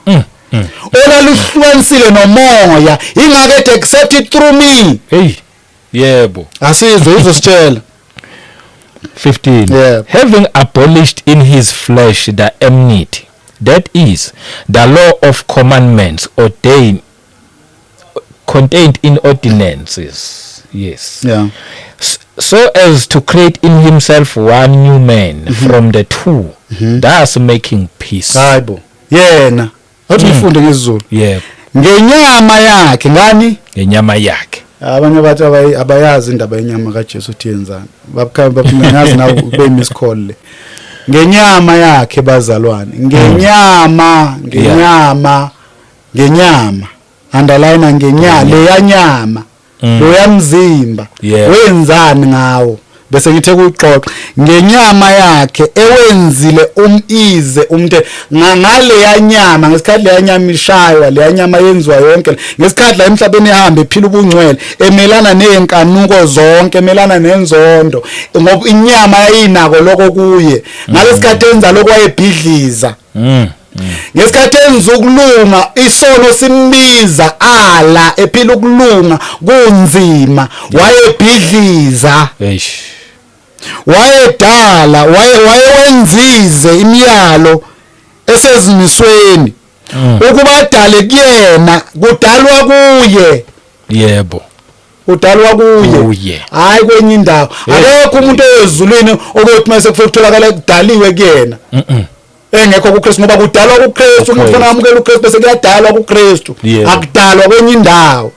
olaluhlukanisile nomoya, ingake ethi accept it through me. Hey. Yebo. Asizwe izositshela. 15. Having abolished in his flesh the enmity, that is, the law of commandments ordained contained in ordinances. Yes. So as to create in himself one new man from the two, thus making peace. Hayibo, yena athi uyifunde ngesiZulu. Ngenyama yakhe ngani? Ngenyama yakhe. Abanye bathi abayazi indaba yenyama kaJesu uthi yenzani, babukhamba baphuma nawe ube miss call le. Ngenyama yakhe bazalwane, ngenyama, ngenyama, ngenyama, underline ngenyama, leya nyama, loya mzimba wenzani ngawo? Bese ngithe kuyixoxa ngenyama yakhe ewenzile umize umthe ngale nyama, ngesikhathi leya nyama ishaywa, leya nyama yenziwa yonke, ngesikhathi la emhlabeni ehamba ephila ubungcwele, emelana nezinkanuko zonke, emelana nenzondo, ngoba inyama yayinako lokho kuye. Ngalesikhathi enza lokho wayebhidliza. Ngesikhathi enza ukulunga isono simbiza ala, ephila ukulunga kunzima, wayebhidliza. Eish. Wayedala, wayewenzize imiyalo esezimisweni ukuba adale kuyena, kudalwa kuye. Udalwa kuye. Kuye. Hayi kwenye indawo. Akekho umuntu oyezulwini okuyothi mase kufike kutholakala kudaliwe kuyena. Engekho kuKristu, ngoba kudalwa kuKristu, umuntu ufuna amukele uKristu bese kuyadalwa kuKristu. Akudalwa kwenye indawo.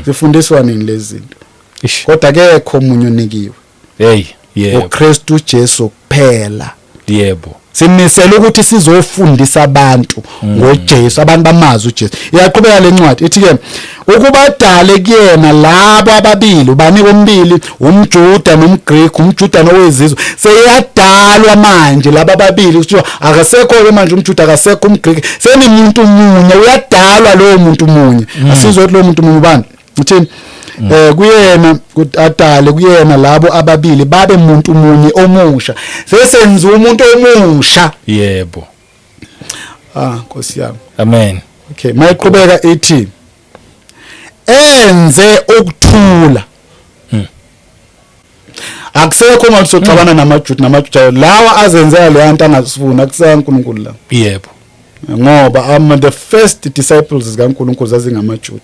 Sifundiswa nini lezi zinto? Ish. Kodwa akekho omunye onikiwe. Hey. uKristu Jesu kuphela. Yebo. Simisele ukuthi sizofundisa abantu ngoJesu, abantu bamazi uJesu. Iyaqhubeka lencwadi ithi ke ukubadale kuyena labo ababili, ubani kombili, umJuda nomGreek, umJuda nowezizwe. Seyadalwa manje laba ababili, kuthiwa akasekho ke manje umJuda, akasekho umGreek, senimuntu munye, uyadalwa lowo muntu munye. Asizwe ukuthi lowo muntu munye ubani. Uthini? Kuyena adale kuyena labo ababili babe muntu munye omusha. Sesenza umuntu omusha. Yebo. Ah, Nkosi yami. Amen. Okay, mayiqhubeka ithi enze ukuthula. Akusekho manje soxabana namaJuda, namaJuda lawa azenzela le nto angasifuni, akuseka uNkulunkulu la. Yebo. Ngoba ama the first disciples zikaNkulunkulu zazingamaJuda.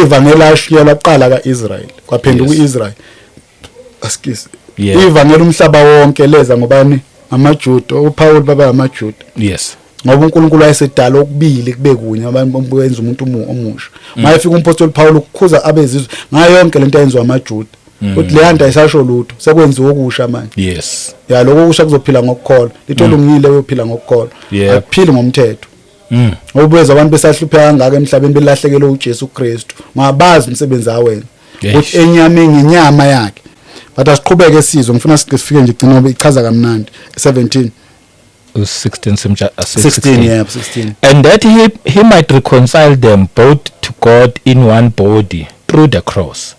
Ivangeli lashiya laqala kaIsrael, kwaphenduka uIsrael. Excuse. Ivangeli umhlaba wonke leza ngobani? AmaJuda. uPaul baba amaJuda. Yes. Ngoba uNkulunkulu wayesedala okubili kube kunye, abantu benza umuntu omusha. Mayefika umpostoli Paul ukukhuza abezizwe ngayo yonke lento ayenziwa amaJuda. Uthi le nto ayisasho lutho, sekwenziwa okusha manje. Yes. Ya, lokho okusha kuzophila ngokukholwa. Litho olungile uyophila ngokukholwa. Akuphili ngomthetho. Ngoba abantu besahlupheka kangaka emhlabeni belahlekelwe uJesu Kristu. Ngabazi umsebenzi awenza. Uthi enyameni ngenyama yakhe. But asiqhubeke sizwe, ngifuna sifike nje gcina ngoba ichaza kamnandi. 17. 16 simja 16, yeah, 16. And that he might reconcile them both to God in one body through the cross,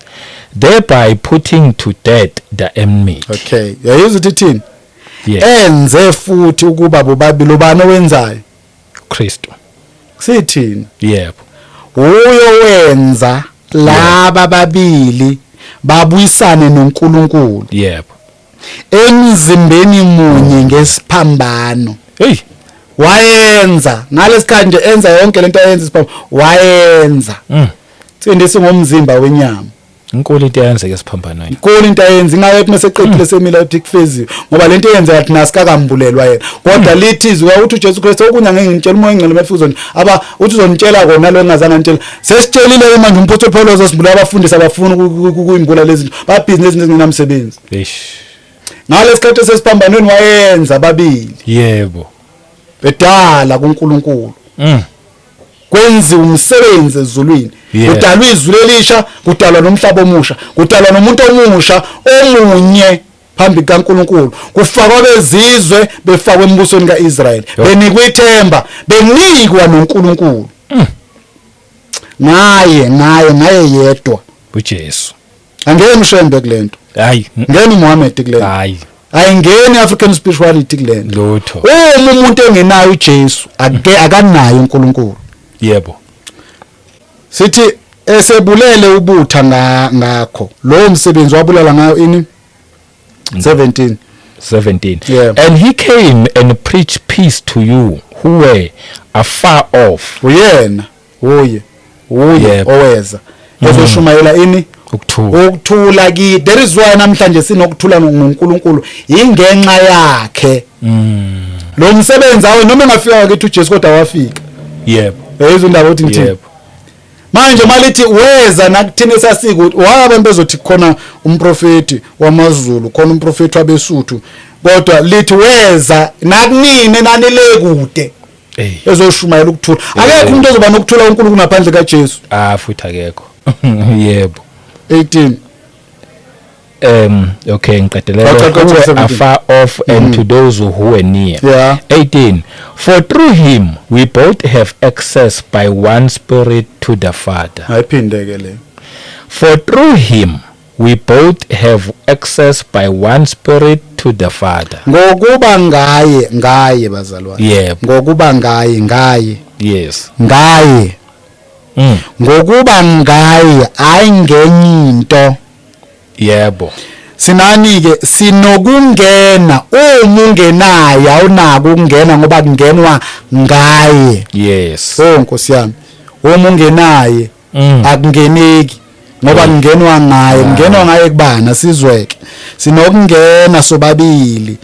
thereby putting to death the enmity. Okay, yayizwa ukuthi ithini? Yes. Enze futhi ukuba bobabili, ubani owenzayo? Kristu. Sithini? Yebo. Uyo wenza laba babili babuyisane noNkulunkulu. Yebo. Emzimbeni munye ngesiphambano. Hey, wayenza ngalesikhathi nje enza yonke lento ayenza isiphambano, wayenza. Sindisi ngomzimba wenyama. Inkulu into eyenzeka esiphambanweni. Inkulu into ayenza ingaye kuthi meseqedile semila uthi kufeziwe, ngoba lento eyenzeka thina sikakambulelwa yena. Kodwa lithi izwi uthi uJesu Kristu okunye angeke ngitshela uMoya oNgcwele mefika uzoni aba uthi uzonitshela kona lo engazange ngitshela. Sesitshelile manje umpostoli Paul ozosimbula abafundisi abafuni ukuyimbula lezi zinto. Babhizi nezinto ezingenamsebenzi. Eish. Ngalesikhathi sesiphambanweni wayenza ababili. Yebo. Bedala kuNkulunkulu. Kwenziwa umsebenzi ezulwini. Kudalwa izulu elisha, kudalwa nomhlaba omusha, kudalwa nomuntu omusha omunye phambi kaNkulunkulu. Kufakwa bezizwe befakwe embusweni kaIsrael, benikwa ithemba, benikwa noNkulunkulu. Ngaye, ngaye, ngaye yedwa. uJesu. Angeke uShembe kulento. Hayi. Ngeke uMuhammad kulento. Hayi. Ayingeni African spirituality kulento. Lutho. Uma umuntu engenayo uJesu, akanayo uNkulunkulu. Yebo. Sithi esebulele ubutha ngakho. Lo msebenzi wabulala ngayo ini? 17. 17. Yeah. And he came and preached peace to you who were afar off. Uyena, uye, uye oweza. Ezoshumayela ini? Ukuthula. Ukuthula ki. There is why namhlanje sinokuthula ngoNkulunkulu ingenxa yakhe. Lo msebenzi awe noma engafika kithi uJesu kodwa wafika. Yebo. Yezwa indaba uthi ngithini? Yebo. Manje malithi weza nakuthina esasikuthi why abantu bezothi khona umprofeti wamaZulu, khona umprofeti wabeSuthu, kodwa lithi weza nakunini nanile kude. Ezoshumayela ukuthula. Akekho umuntu ozoba nokuthula uNkulunkulu ngaphandle kaJesu. Ah, futhi akekho. Yebo. 18. Okay, ngiqedelele. Who were afar off and to those who were near. Yeah. 18. For through him we both have access by one spirit to the Father. Ayiphinde ke le. For through him we both have access by one spirit to the Father. Ngokuba ngaye, ngaye bazalwane. Yebo. Ngokuba ngaye, ngaye. Yes. Ngaye. Ngokuba ngaye ayingenye into. Yebo. Sinani ke sinokungena, uma ungenayo awunako ukungena ngoba kungenwa ngaye. Yes. Oh Nkosi yami. Uma ungenaye akungeneki ngoba kungenwa ngaye, kungenwa ngaye kubana sizweke. Sinokungena sobabili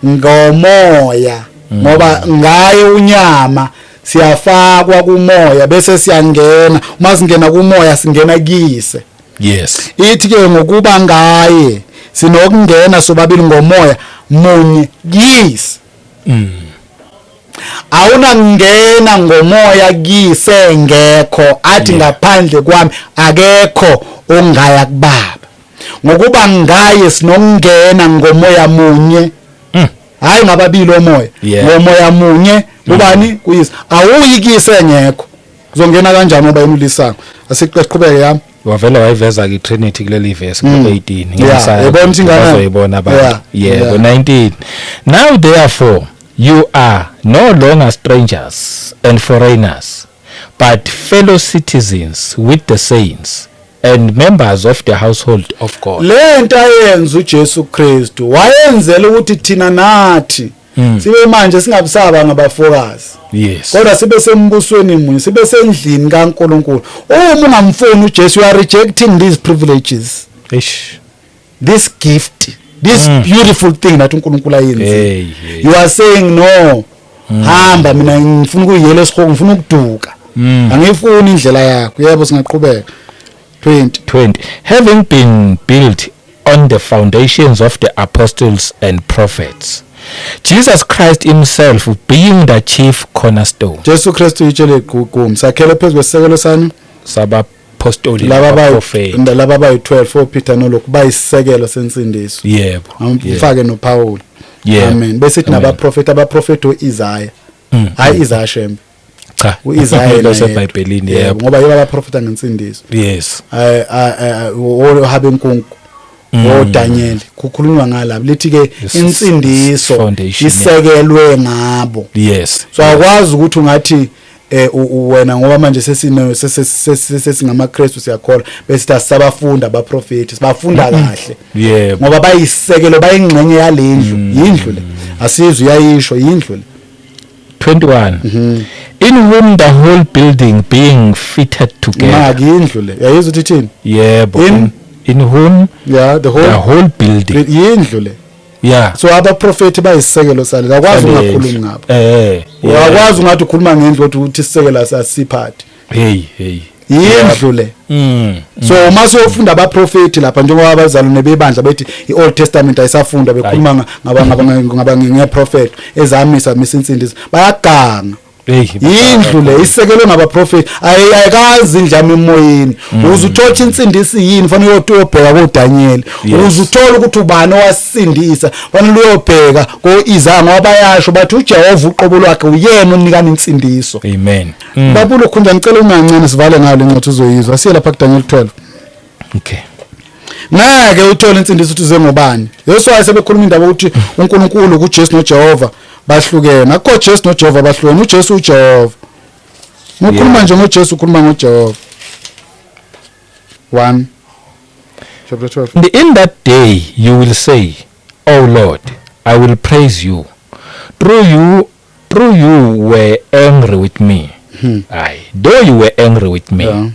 ngomoya ngoba ngaye unyama siyafakwa kumoya bese siyangena. Uma singena kumoya singena kuyise. Yes. Ithi ke ngokuba ngaye Sinokungena sobabili ngomoya munye kuyise. Awunakungena ngomoya kuyise ngekho athi ngaphandle kwami akekho ongaya kubaba, ngokuba ngaye sinokungena ngomoya munye. Hayi ngababili omoya, ngomoya munye kubani? Kuyise. Awuyi kuyise ngekho, uzongena kanjani ngoba yena ulisango? Asiqhubeke yami. Wavele wayiveza ke iTrinity kuleli verse ku 18. Yabona ukuthi ingane- Bazoyibona abantu. Yebo. 19. Now therefore you are no longer strangers and foreigners, but fellow citizens with the saints and members of the household of God. Lento ayenza uJesu Kristu wayenzela ukuthi thina nathi sibe manje singabusaba ngabafokazi, kodwa sibe sembusweni munye, sibe sendlini kaNkuluNkulu. Uma ungamfuni uJesu, you are rejecting these privileges, Eish. this gift, this beautiful thing that uNkulunkulu ayenze. Hey, hey. You are saying, "No, hamba, mina ngifuna ukuyiyela esihogo, ngifuna ukuduka, angifuni indlela yakho." Yebo, singaqhubeka. 20. 20. Having been built on the foundations of the apostles and prophets, Jesus Christ himself being the chief cornerstone. Jesu Kristu itshele gqugqum sakhele phezu kwesisekelo sani? Sabapostoli laba nabaprofeti. Laba bayi-12, oPeter nolokhu bayisisekelo sensindiso. Mfake noPaul. Amen. Bese sithi Amen. nabaprofeti, abaprofeti uIsaiah, hayi Isaiah Shembe. Cha. uIsaiah yena yedwa. LoseBhayibhelini, yebo. Ngoba yibo abaprofeta ngensindiso. Ohabe nkunku, oDaniel, kukhulunywa ngalabo, lithi ke insindiso foundation, isekelwe ngabo. So akwazi ukuthi ungathi wena, ngoba manje sesine sesingamaKristu, siyakholwa, bese asabafunda abaprofeti. Sibafunda kahle ngoba bayisekelo, bayingxenye yalendlu. Yindlu le, asizwe uyayisho, yindlu le. 21. In whom the whole building being fitted together. Maki, yindlu le, uyayizwa ukuthi ithini? Yebo. In whom yeah, the the whole whole building. Yindlu le. So abaprofeti bayisisekelo sale, akwazi ungakhulumi ngabo. Uyakwazi ungathi ukhuluma ngendlu kodwa uthi isisekelo asiphathi. Hey, hey. Yindlu le. So uma siyofunda abaprofeti lapha, njengoba abazalwane bebandla bethi i-Old Testament ayisafundwa, bekhuluma ngaba ngeprofet ezamisa misa insindiso, bayaganga. Hey. Yindlu le isekelwe ngabaprofeti. Ayikazi indlu yami emoyeni. Uze uthole insindisi yini, fanele uyobheka koDaniel. Uze uthole ukuthi ubani owasindisa, fanele uyobheka koIsaiah, ngoba bayasho bathi uJehova uqobo lwakhe uyena onikana insindiso. Amen. Babulo khunja, ngicela ungancane sivale ngayo le ncwadi, uzoyizwa. Siye lapha kuDaniel 12. Okay. Ngeke uthole insindiso ukuthi uze ngobani. Yesu wayesebekhuluma indaba ukuthi uNkulunkulu kuJesu noJehova bahlukene. Akukho Jesu noJehova bahlukene, uJesu uJehova. Ukhuluma nje ngoJesu, ukhuluma ngoJehova. 1 chapter 12. And in that day you will say, "O Lord, I will praise you. Through you were angry with me. Aye, though you were angry with me,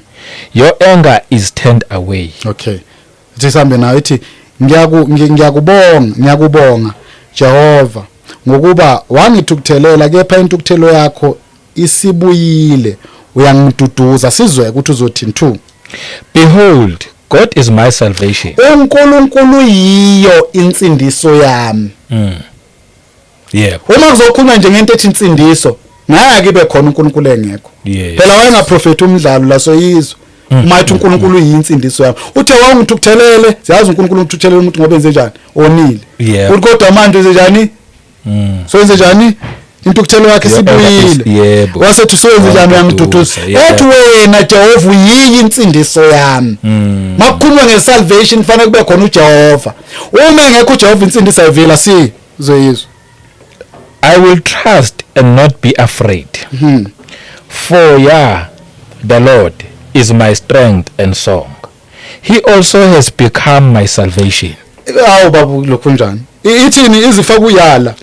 your anger is turned away." Okay, ithi sihambe nayo, ithi ngiyakubonga, ngiyakubonga Jehova, ngokuba wangithukuthelela, kepha intukuthelo yakho isibuyile, uyangiduduza. Sizwe ukuthi uzothini. 2. Behold, God is my salvation. uNkulunkulu yiyo insindiso yami. Uma kuzokhulunywa nje ngento ethi insindiso, ngeke ibe khona uNkulunkulu engekho. Phela wayengaprofeti umdlalo la, soyizwa uma ethi uNkulunkulu uyinsindiso yami. Uthe wangithukuthelele, siyazi uNkulunkulu uthukuthelele umuntu ngoba enze njani? Onile. Uthi kodwa manje wenze njani? So wenze njani? Intukuthelo yakhe sibuyile. Wasethi sowenze njani? Uyangiduduza. Ethi wena Jehova uyiyi insindiso yami. Makukhulunywa ngesalvation, kufanele kube khona uJehova. Uma engekho uJehova, insindiso ayivela. Si uzoyizwa. I will trust and not be afraid. For Yah, the Lord, is my strength and song. He also has become my salvation. Awu babu, lokho njani? Ithini izifaka uyala?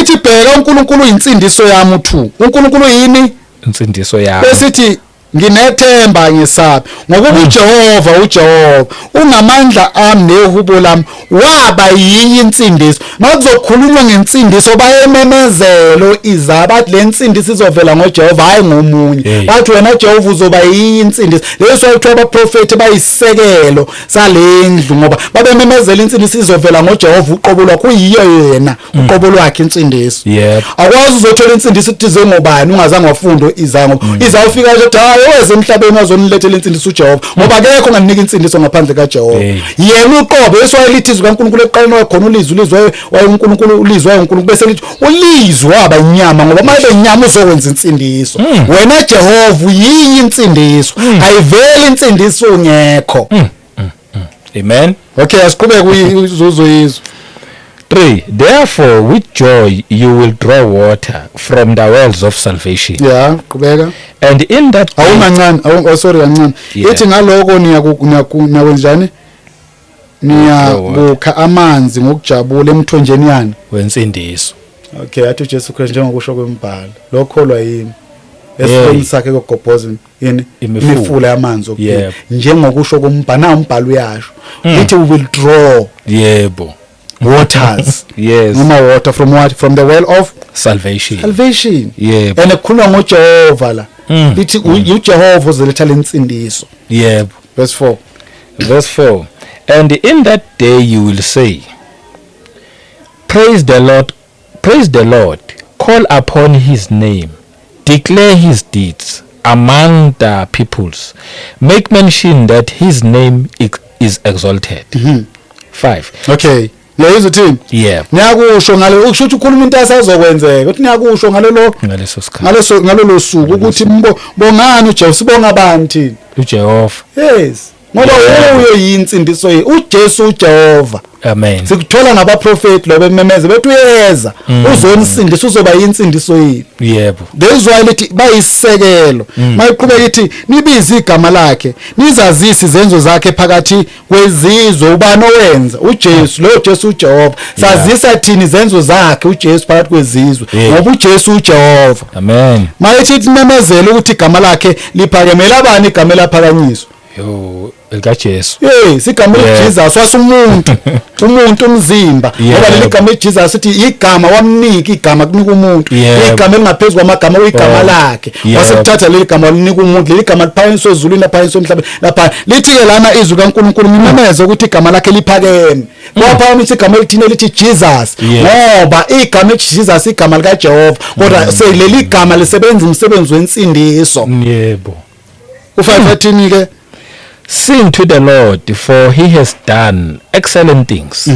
Ithi bheka, uNkulunkulu uyinsindiso yami. U2, uNkulunkulu yini? Insindiso yami. Besithi Nginethemba, ngisabi, ngokuba uJehova, uJehova ungamandla ami nehubo lami, waba yiyi insindiso. Makuzokhulunywa ngensindiso, bayememezelo izaba bathi le nsindiso izovela ngoJehova, hayi ngomunye. Hey. Bathi wena Jehova uzoba yiyi insindiso. Leso kuthiwa abaprofeti bayisekelo salendlu, ngoba babememezela insindiso izovela ngoJehova uqobo lwakhe, uyiyo yena uqobo lwakhe insindiso. Akwazi uzothola insindiso ithize ngobani ungazange wafunda uIsaya, ngoba Isaya ufika nje uthi hayi, oweze emhlabeni wazonilethela insindiso uJehova, ngoba akekho onganinika insindiso ngaphandle kaJehova. Yena uqobo eswayelithi izwi kaNkulunkulu, ekuqaleni wakhona ulizwi, ulizwi wayenguNkulunkulu, ulizwi wayenguNkulunkulu, bese lithi ulizwi waba inyama, ngoba uma ebe inyama uzokwenza insindiso. Wena Jehova uyiyi insindiso, ayiveli insindiso ungekho. Amen. Okay, asiqhubeke uzoyizwa. 3. Therefore with joy you will draw water from the wells of salvation. Yeah, qhubeka. And in that day, Awungancane, awu, oh, sorry, kancane. Ithi ngaloko niyakwenjani? Niyakukha amanzi ngokujabula emthonjeni yani wensindiso. Okay, athi uJesu Kristu, njengokusho kwembhalo, lokholwa yimi, esifweni sakhe kogobhoza yini? Imifula. Imifula yamanzi okuphila. Njengokusho kombhalo, na umbhalo uyasho, lithi we will draw waters noma water from what? From the well of salvation. Salvation. And kukhulunywa ngoJehova la. Lithi uJehova uzoletha lensindiso. Verse 4. Verse 4. And in that day you will say, "Praise the Lord, praise the Lord, call upon his name, declare his deeds among the peoples, make mention that his name is exalted." 5. Okay, ngiyayizwa, uthini? Yeah. Niyakusho ngale, ukusho ukuthi ukhuluma into asazokwenzeka, uthi niyakusho ngalelo Ngaleso sikhathi. Ngalolo suku ukuthi bongani uJesu. Sibonga abantu thina? UJehova. Yes, ngoba uyo yinsindiso yethu, uJesu, uJehova. Amen. Sikuthola ngabaprofeti lo bememeza bethi uyeza uzonisindisa, uzoba yinsindiso yethu. That's why lithi bayisisekelo. Mayiqhubeka ithi nibize igama lakhe, nizazise izenzo zakhe phakathi kwezizwe. Ubani owenza? uJesu lo, Jesu uJehova. Sazisa thina izenzo zakhe uJesu phakathi kwezizwe, ngoba uJesu uJehova. Amen. Mayithi simemezele ukuthi igama lakhe liphakemela abani, igama elaphakanyiswa? Yo, elikaJesu. Yes, igama eliJesus wasumuntu, umuntu umzimba, ngoba leli gama eliJesus ithi igama wamnika, igama kunika umuntu, igama elingaphezulu kwamagama, uyigama lakhe. Wasekuthatha leli gama walinika umuntu, leli gama liphakanyiswe ezulwini, laphakanyiswe emhlabeni. Lapha lithi ke lana izwi kaNkulunkulu, ngimemeze ukuthi igama lakhe liphakeme, kwaphakamisa igama elithina elithi Jesus, ngoba igama elithi Jesus igama likaJehova, kodwa seleli gama lisebenza umsebenzi wensindiso. U5 athini ke? Sing to the Lord, for he has done excellent things.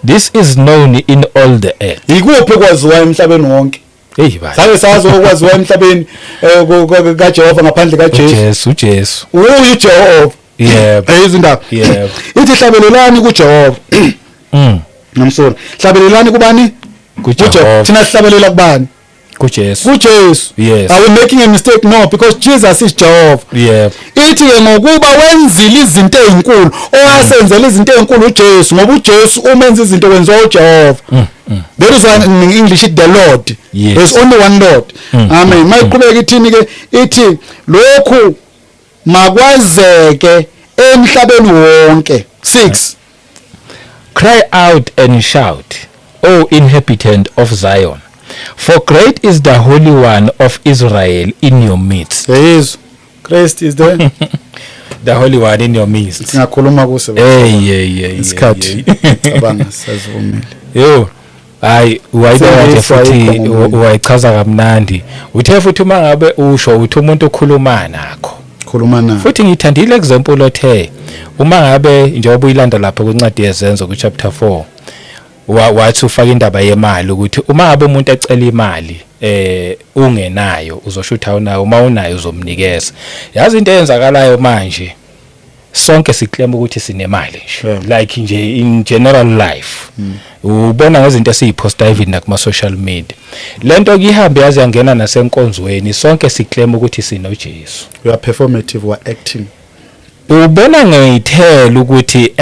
This is known in all the earth. Ikuphi kwaziwa emhlabeni wonke? Hey baba. Sabe sazi okwaziwa emhlabeni kaJehova ngaphandle kaJesu? uJesu, uJesu. Uyu uJehova. Ayizwa indaba. Ithi hlabelelani kuJehova. Namsona, hlabelelani kubani? KuJehova. Thina sihlabelela kubani? KuJesu. KuJesu. Are we making a mistake? No, because Jesus is Jehovah. Ithi ke ngokuba wenzile izinto ezinkulu, owasenzela izinto ezinkulu uJesu, ngoba uJesu umenza izinto wenziwa uJehova. There is one in English, it the Lord. There's only one Lord. Amen. Mayiqhubeka ithini ke? Ithi lokhu makwazeke emhlabeni wonke. 6. Cry out and shout, O inhabitant of Zion, for great is the Holy One of Israel in your midst. Yeyizwa, Christ is there. The Holy One in your midst. Singakhuluma kuse. Hey, hey. Isikhathi Hey. cabanga sazivumile. Yo. Hayi, wayibeka nje Sindiso futhi ayikho ngomunye. Wayichaza kamnandi. Uthe futhi uma ngabe usho uthi umuntu ukhuluma nakho. Khuluma na. Futhi ngithandile example othe uma ngabe njengoba uyilanda lapha kwincwadi yezenzo ku chapter 4, wathi ufaka indaba yemali, ukuthi uma ngabe umuntu ecela imali ungenayo, uzosho ukuthi awunayo, uma unayo uzomnikeza. Yazi into eyenzakalayo manje, sonke siclaim ukuthi sinemali nje, like nje in general life, ubona ngezinto esiyiposta even nakuma social media. Lento ihambe yaze yangena nasenkonzweni, sonke siclaim ukuthi sinoJesu. We are performative, we are acting. Ubona ngeyithelo ukuthi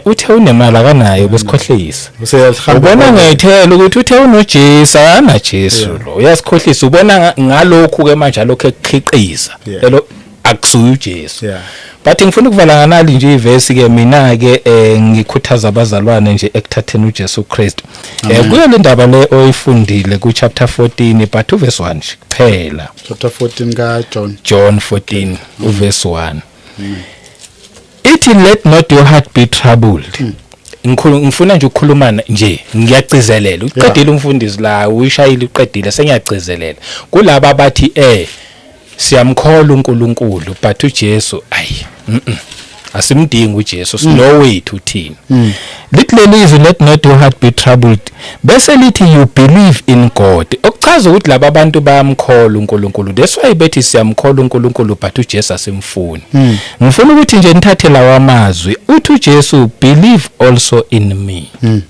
uthe unemali akanayo, besikhohlisa. Useyahamba. Ubona ngeyithelo ukuthi uthe unoJesu, akanaJesu, lo uyasikhohlisa. Ubona ngalokhu ke manje alokhu ekukhiqiza. Elo Akusuye uJesu. But ngifuna ukuvala nganali nje ivesi ke mina ke, ngikhuthaza abazalwane nje ekuthatheni uJesu Kristu. Kuyo le ndaba le oyifundile ku chapter 14, but uverse 1 nje kuphela. Chapter 14 ka John. John 14 uverse 1 ithi, "Let not your heart be troubled." Ngifuna nje ukukhuluma nje, ngiyagcizelela, uqedile umfundisi la, uyishayile, uqedile, sengiyagcizelela kulaba abathi siyamkholwa uNkulunkulu, but uJesu ayi, asimdingi uJesu, sinowethu thina. Lithi lelizwi, "Let not your heart be troubled," bese lithi, "You believe in God," okuchaza ukuthi laba abantu bayamkholwa uNkulunkulu. That's why bethi siyamkholwa uNkulunkulu, but uJesu asimfuni. Ngifuna ukuthi nje nithathe lawa amazwi, uthi uJesu, "Believe also in me."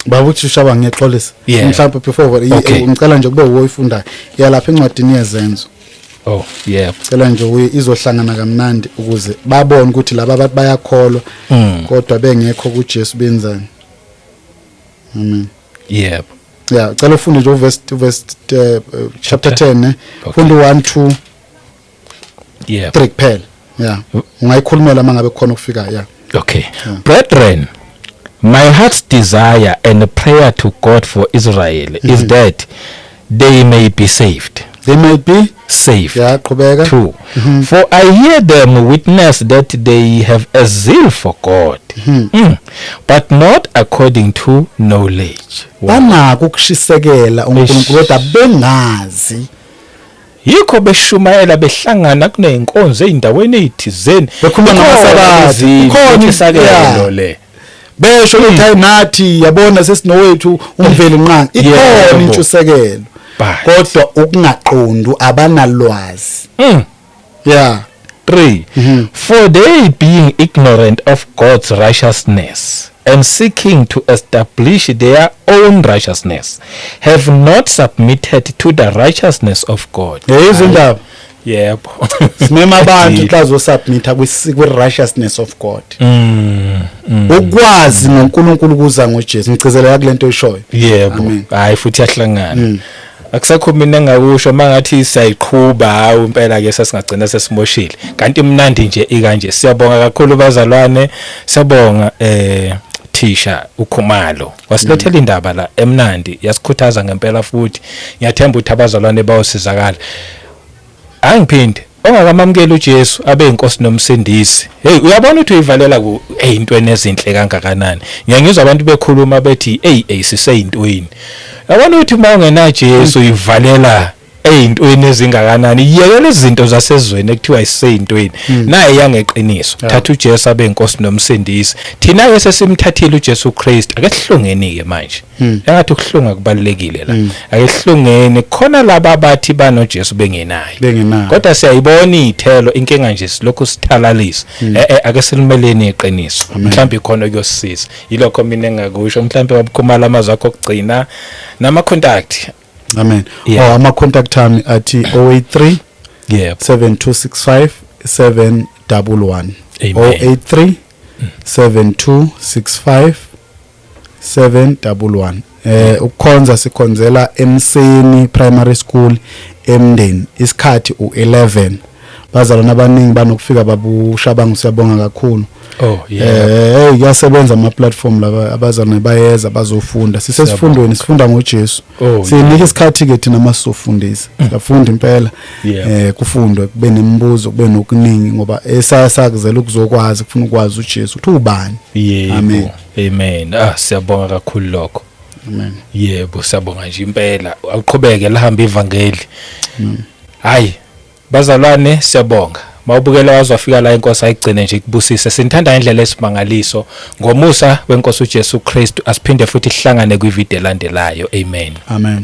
Baba uthi ushaba, ngiyaxolisa. Mhlawumbe before ngicela nje kube uyifundayo. Yalapha encwadini yezenzo. Oh yeah. Cela nje uye, izohlangana kamnandi ukuze babone ukuthi laba abantu bayakholwa kodwa bengekho kuJesu benzani. Amen. Yebo. Yeah, cela ufunde nje uverse chapter 10, ne? Okay. Funda 1 2 Yebo. 3 kuphela. Yeah. Ungayikhulumela mangabe kukhona ukufika, yeah. Okay. "Brethren, my heart's desire and prayer to God for Israel is that they may be saved." They might be Saved. Yeah, qhubeka. 2. "For I hear them witness that they have a zeal for God, but not according to knowledge." Wow. Banako ukushisekela uNkulunkulu kodwa bengazi. Yikho beshumayela, behlangana kuneyinkonzo ey'ndaweni ey'thizeni. Bekhuluma ngamaSabatha. Khona Khona, intshisekelo le. Besho ukuthi hayi, nathi yabona sesinowethu umveli nqangi, ikhona intshisekelo kodwa ukungaqondi, abanalwazi. 3. "For they, being ignorant of God's righteousness and seeking to establish their own righteousness, have not submitted to the righteousness of God." Yeyizwe indaba. Yebo. Simema abantu ukuthi bazosubmita kwi righteousness of God. Ukwazi ngoNkulunkulu kuza ngoJesu. Ngigcizelela kulento oyishoyo. Yebo. Amen. Hayi, futhi yahlangana. Akusekho mina engakusho mangathi siyayiqhuba, hawu, impela ke sesingagcina sesimoshile. Kanti imnandi nje ikanje. Siyabonga kakhulu bazalwane. Siyabonga thisha uKhumalo. Wasilethela indaba la emnandi, yasikhuthaza ngempela futhi. Ngiyathemba ukuthi abazalwane bayosizakala. Angiphinde, ongakamamukeli uJesu abe inkosi nomsindisi. Hey, uyabona ukuthi uyivalela ku eyintweni ezinhle kangakanani. Ngiyangizwa abantu bekhuluma bethi, "Hey, hey, siseyintweni." Yabona ukuthi uma ungena Jesu uyivalela eyintweni ezingakanani. Yekela izinto zasezweni ekuthiwa iseyintweni. Naye yangeqiniso. Thatha uJesu abe inkosi nomsindisi. Thina ke sesimthathile uJesu Christ. Ake sihlungeni ke manje. Engathi ukuhlunga kubalekile la. Ake sihlungeni khona laba abathi banoJesu bengenayo. Bengenayo. Kodwa siyayibona iy'thelo, inkinga nje silokhu sithalalisa. Ake silimeleni iqiniso. Mhlawumbe ikhona kuyosisiza. Yilokho mina engakusho. Mhlawumbe wabukhumala amazwi akho okugcina nama contact. Amen. Yeah. Oh, ama contact ami athi 083 7265 711. Amen. 083 7265 711. Ukukhonza sikhonzela eMseni Primary School eMndeni, isikhathi u11. Bazalwane abaningi banokufika babushabangu, siyabonga kakhulu. Oh yeah. Hey, kuyasebenza ama platform laba, abazalwane bayeza bazofunda. Sisesifundweni, sifunda ngoJesu. Sinika isikhathi ke thina masizofundisa, siyafunda impela. Kufundwe, kube nemibuzo, kube nokuningi, ngoba esasakuzela ukuzokwazi, kufuna ukwazi uJesu ukuthi ubani. Yebo. Amen. Amen. Ah, siyabonga kakhulu lokho. Amen. Yebo, siyabonga nje impela. Awuqhubeke lahamba ivangeli. Hayi, bazalwane, siyabonga. Mawubukela wazwafika la, inkosi ayigcine nje ikubusise. Sinithanda indlela esimangaliso ngomusa wenkosi uJesu Kristu. Asiphinde futhi sihlangane kwivideo elandelayo. Amen. Amen.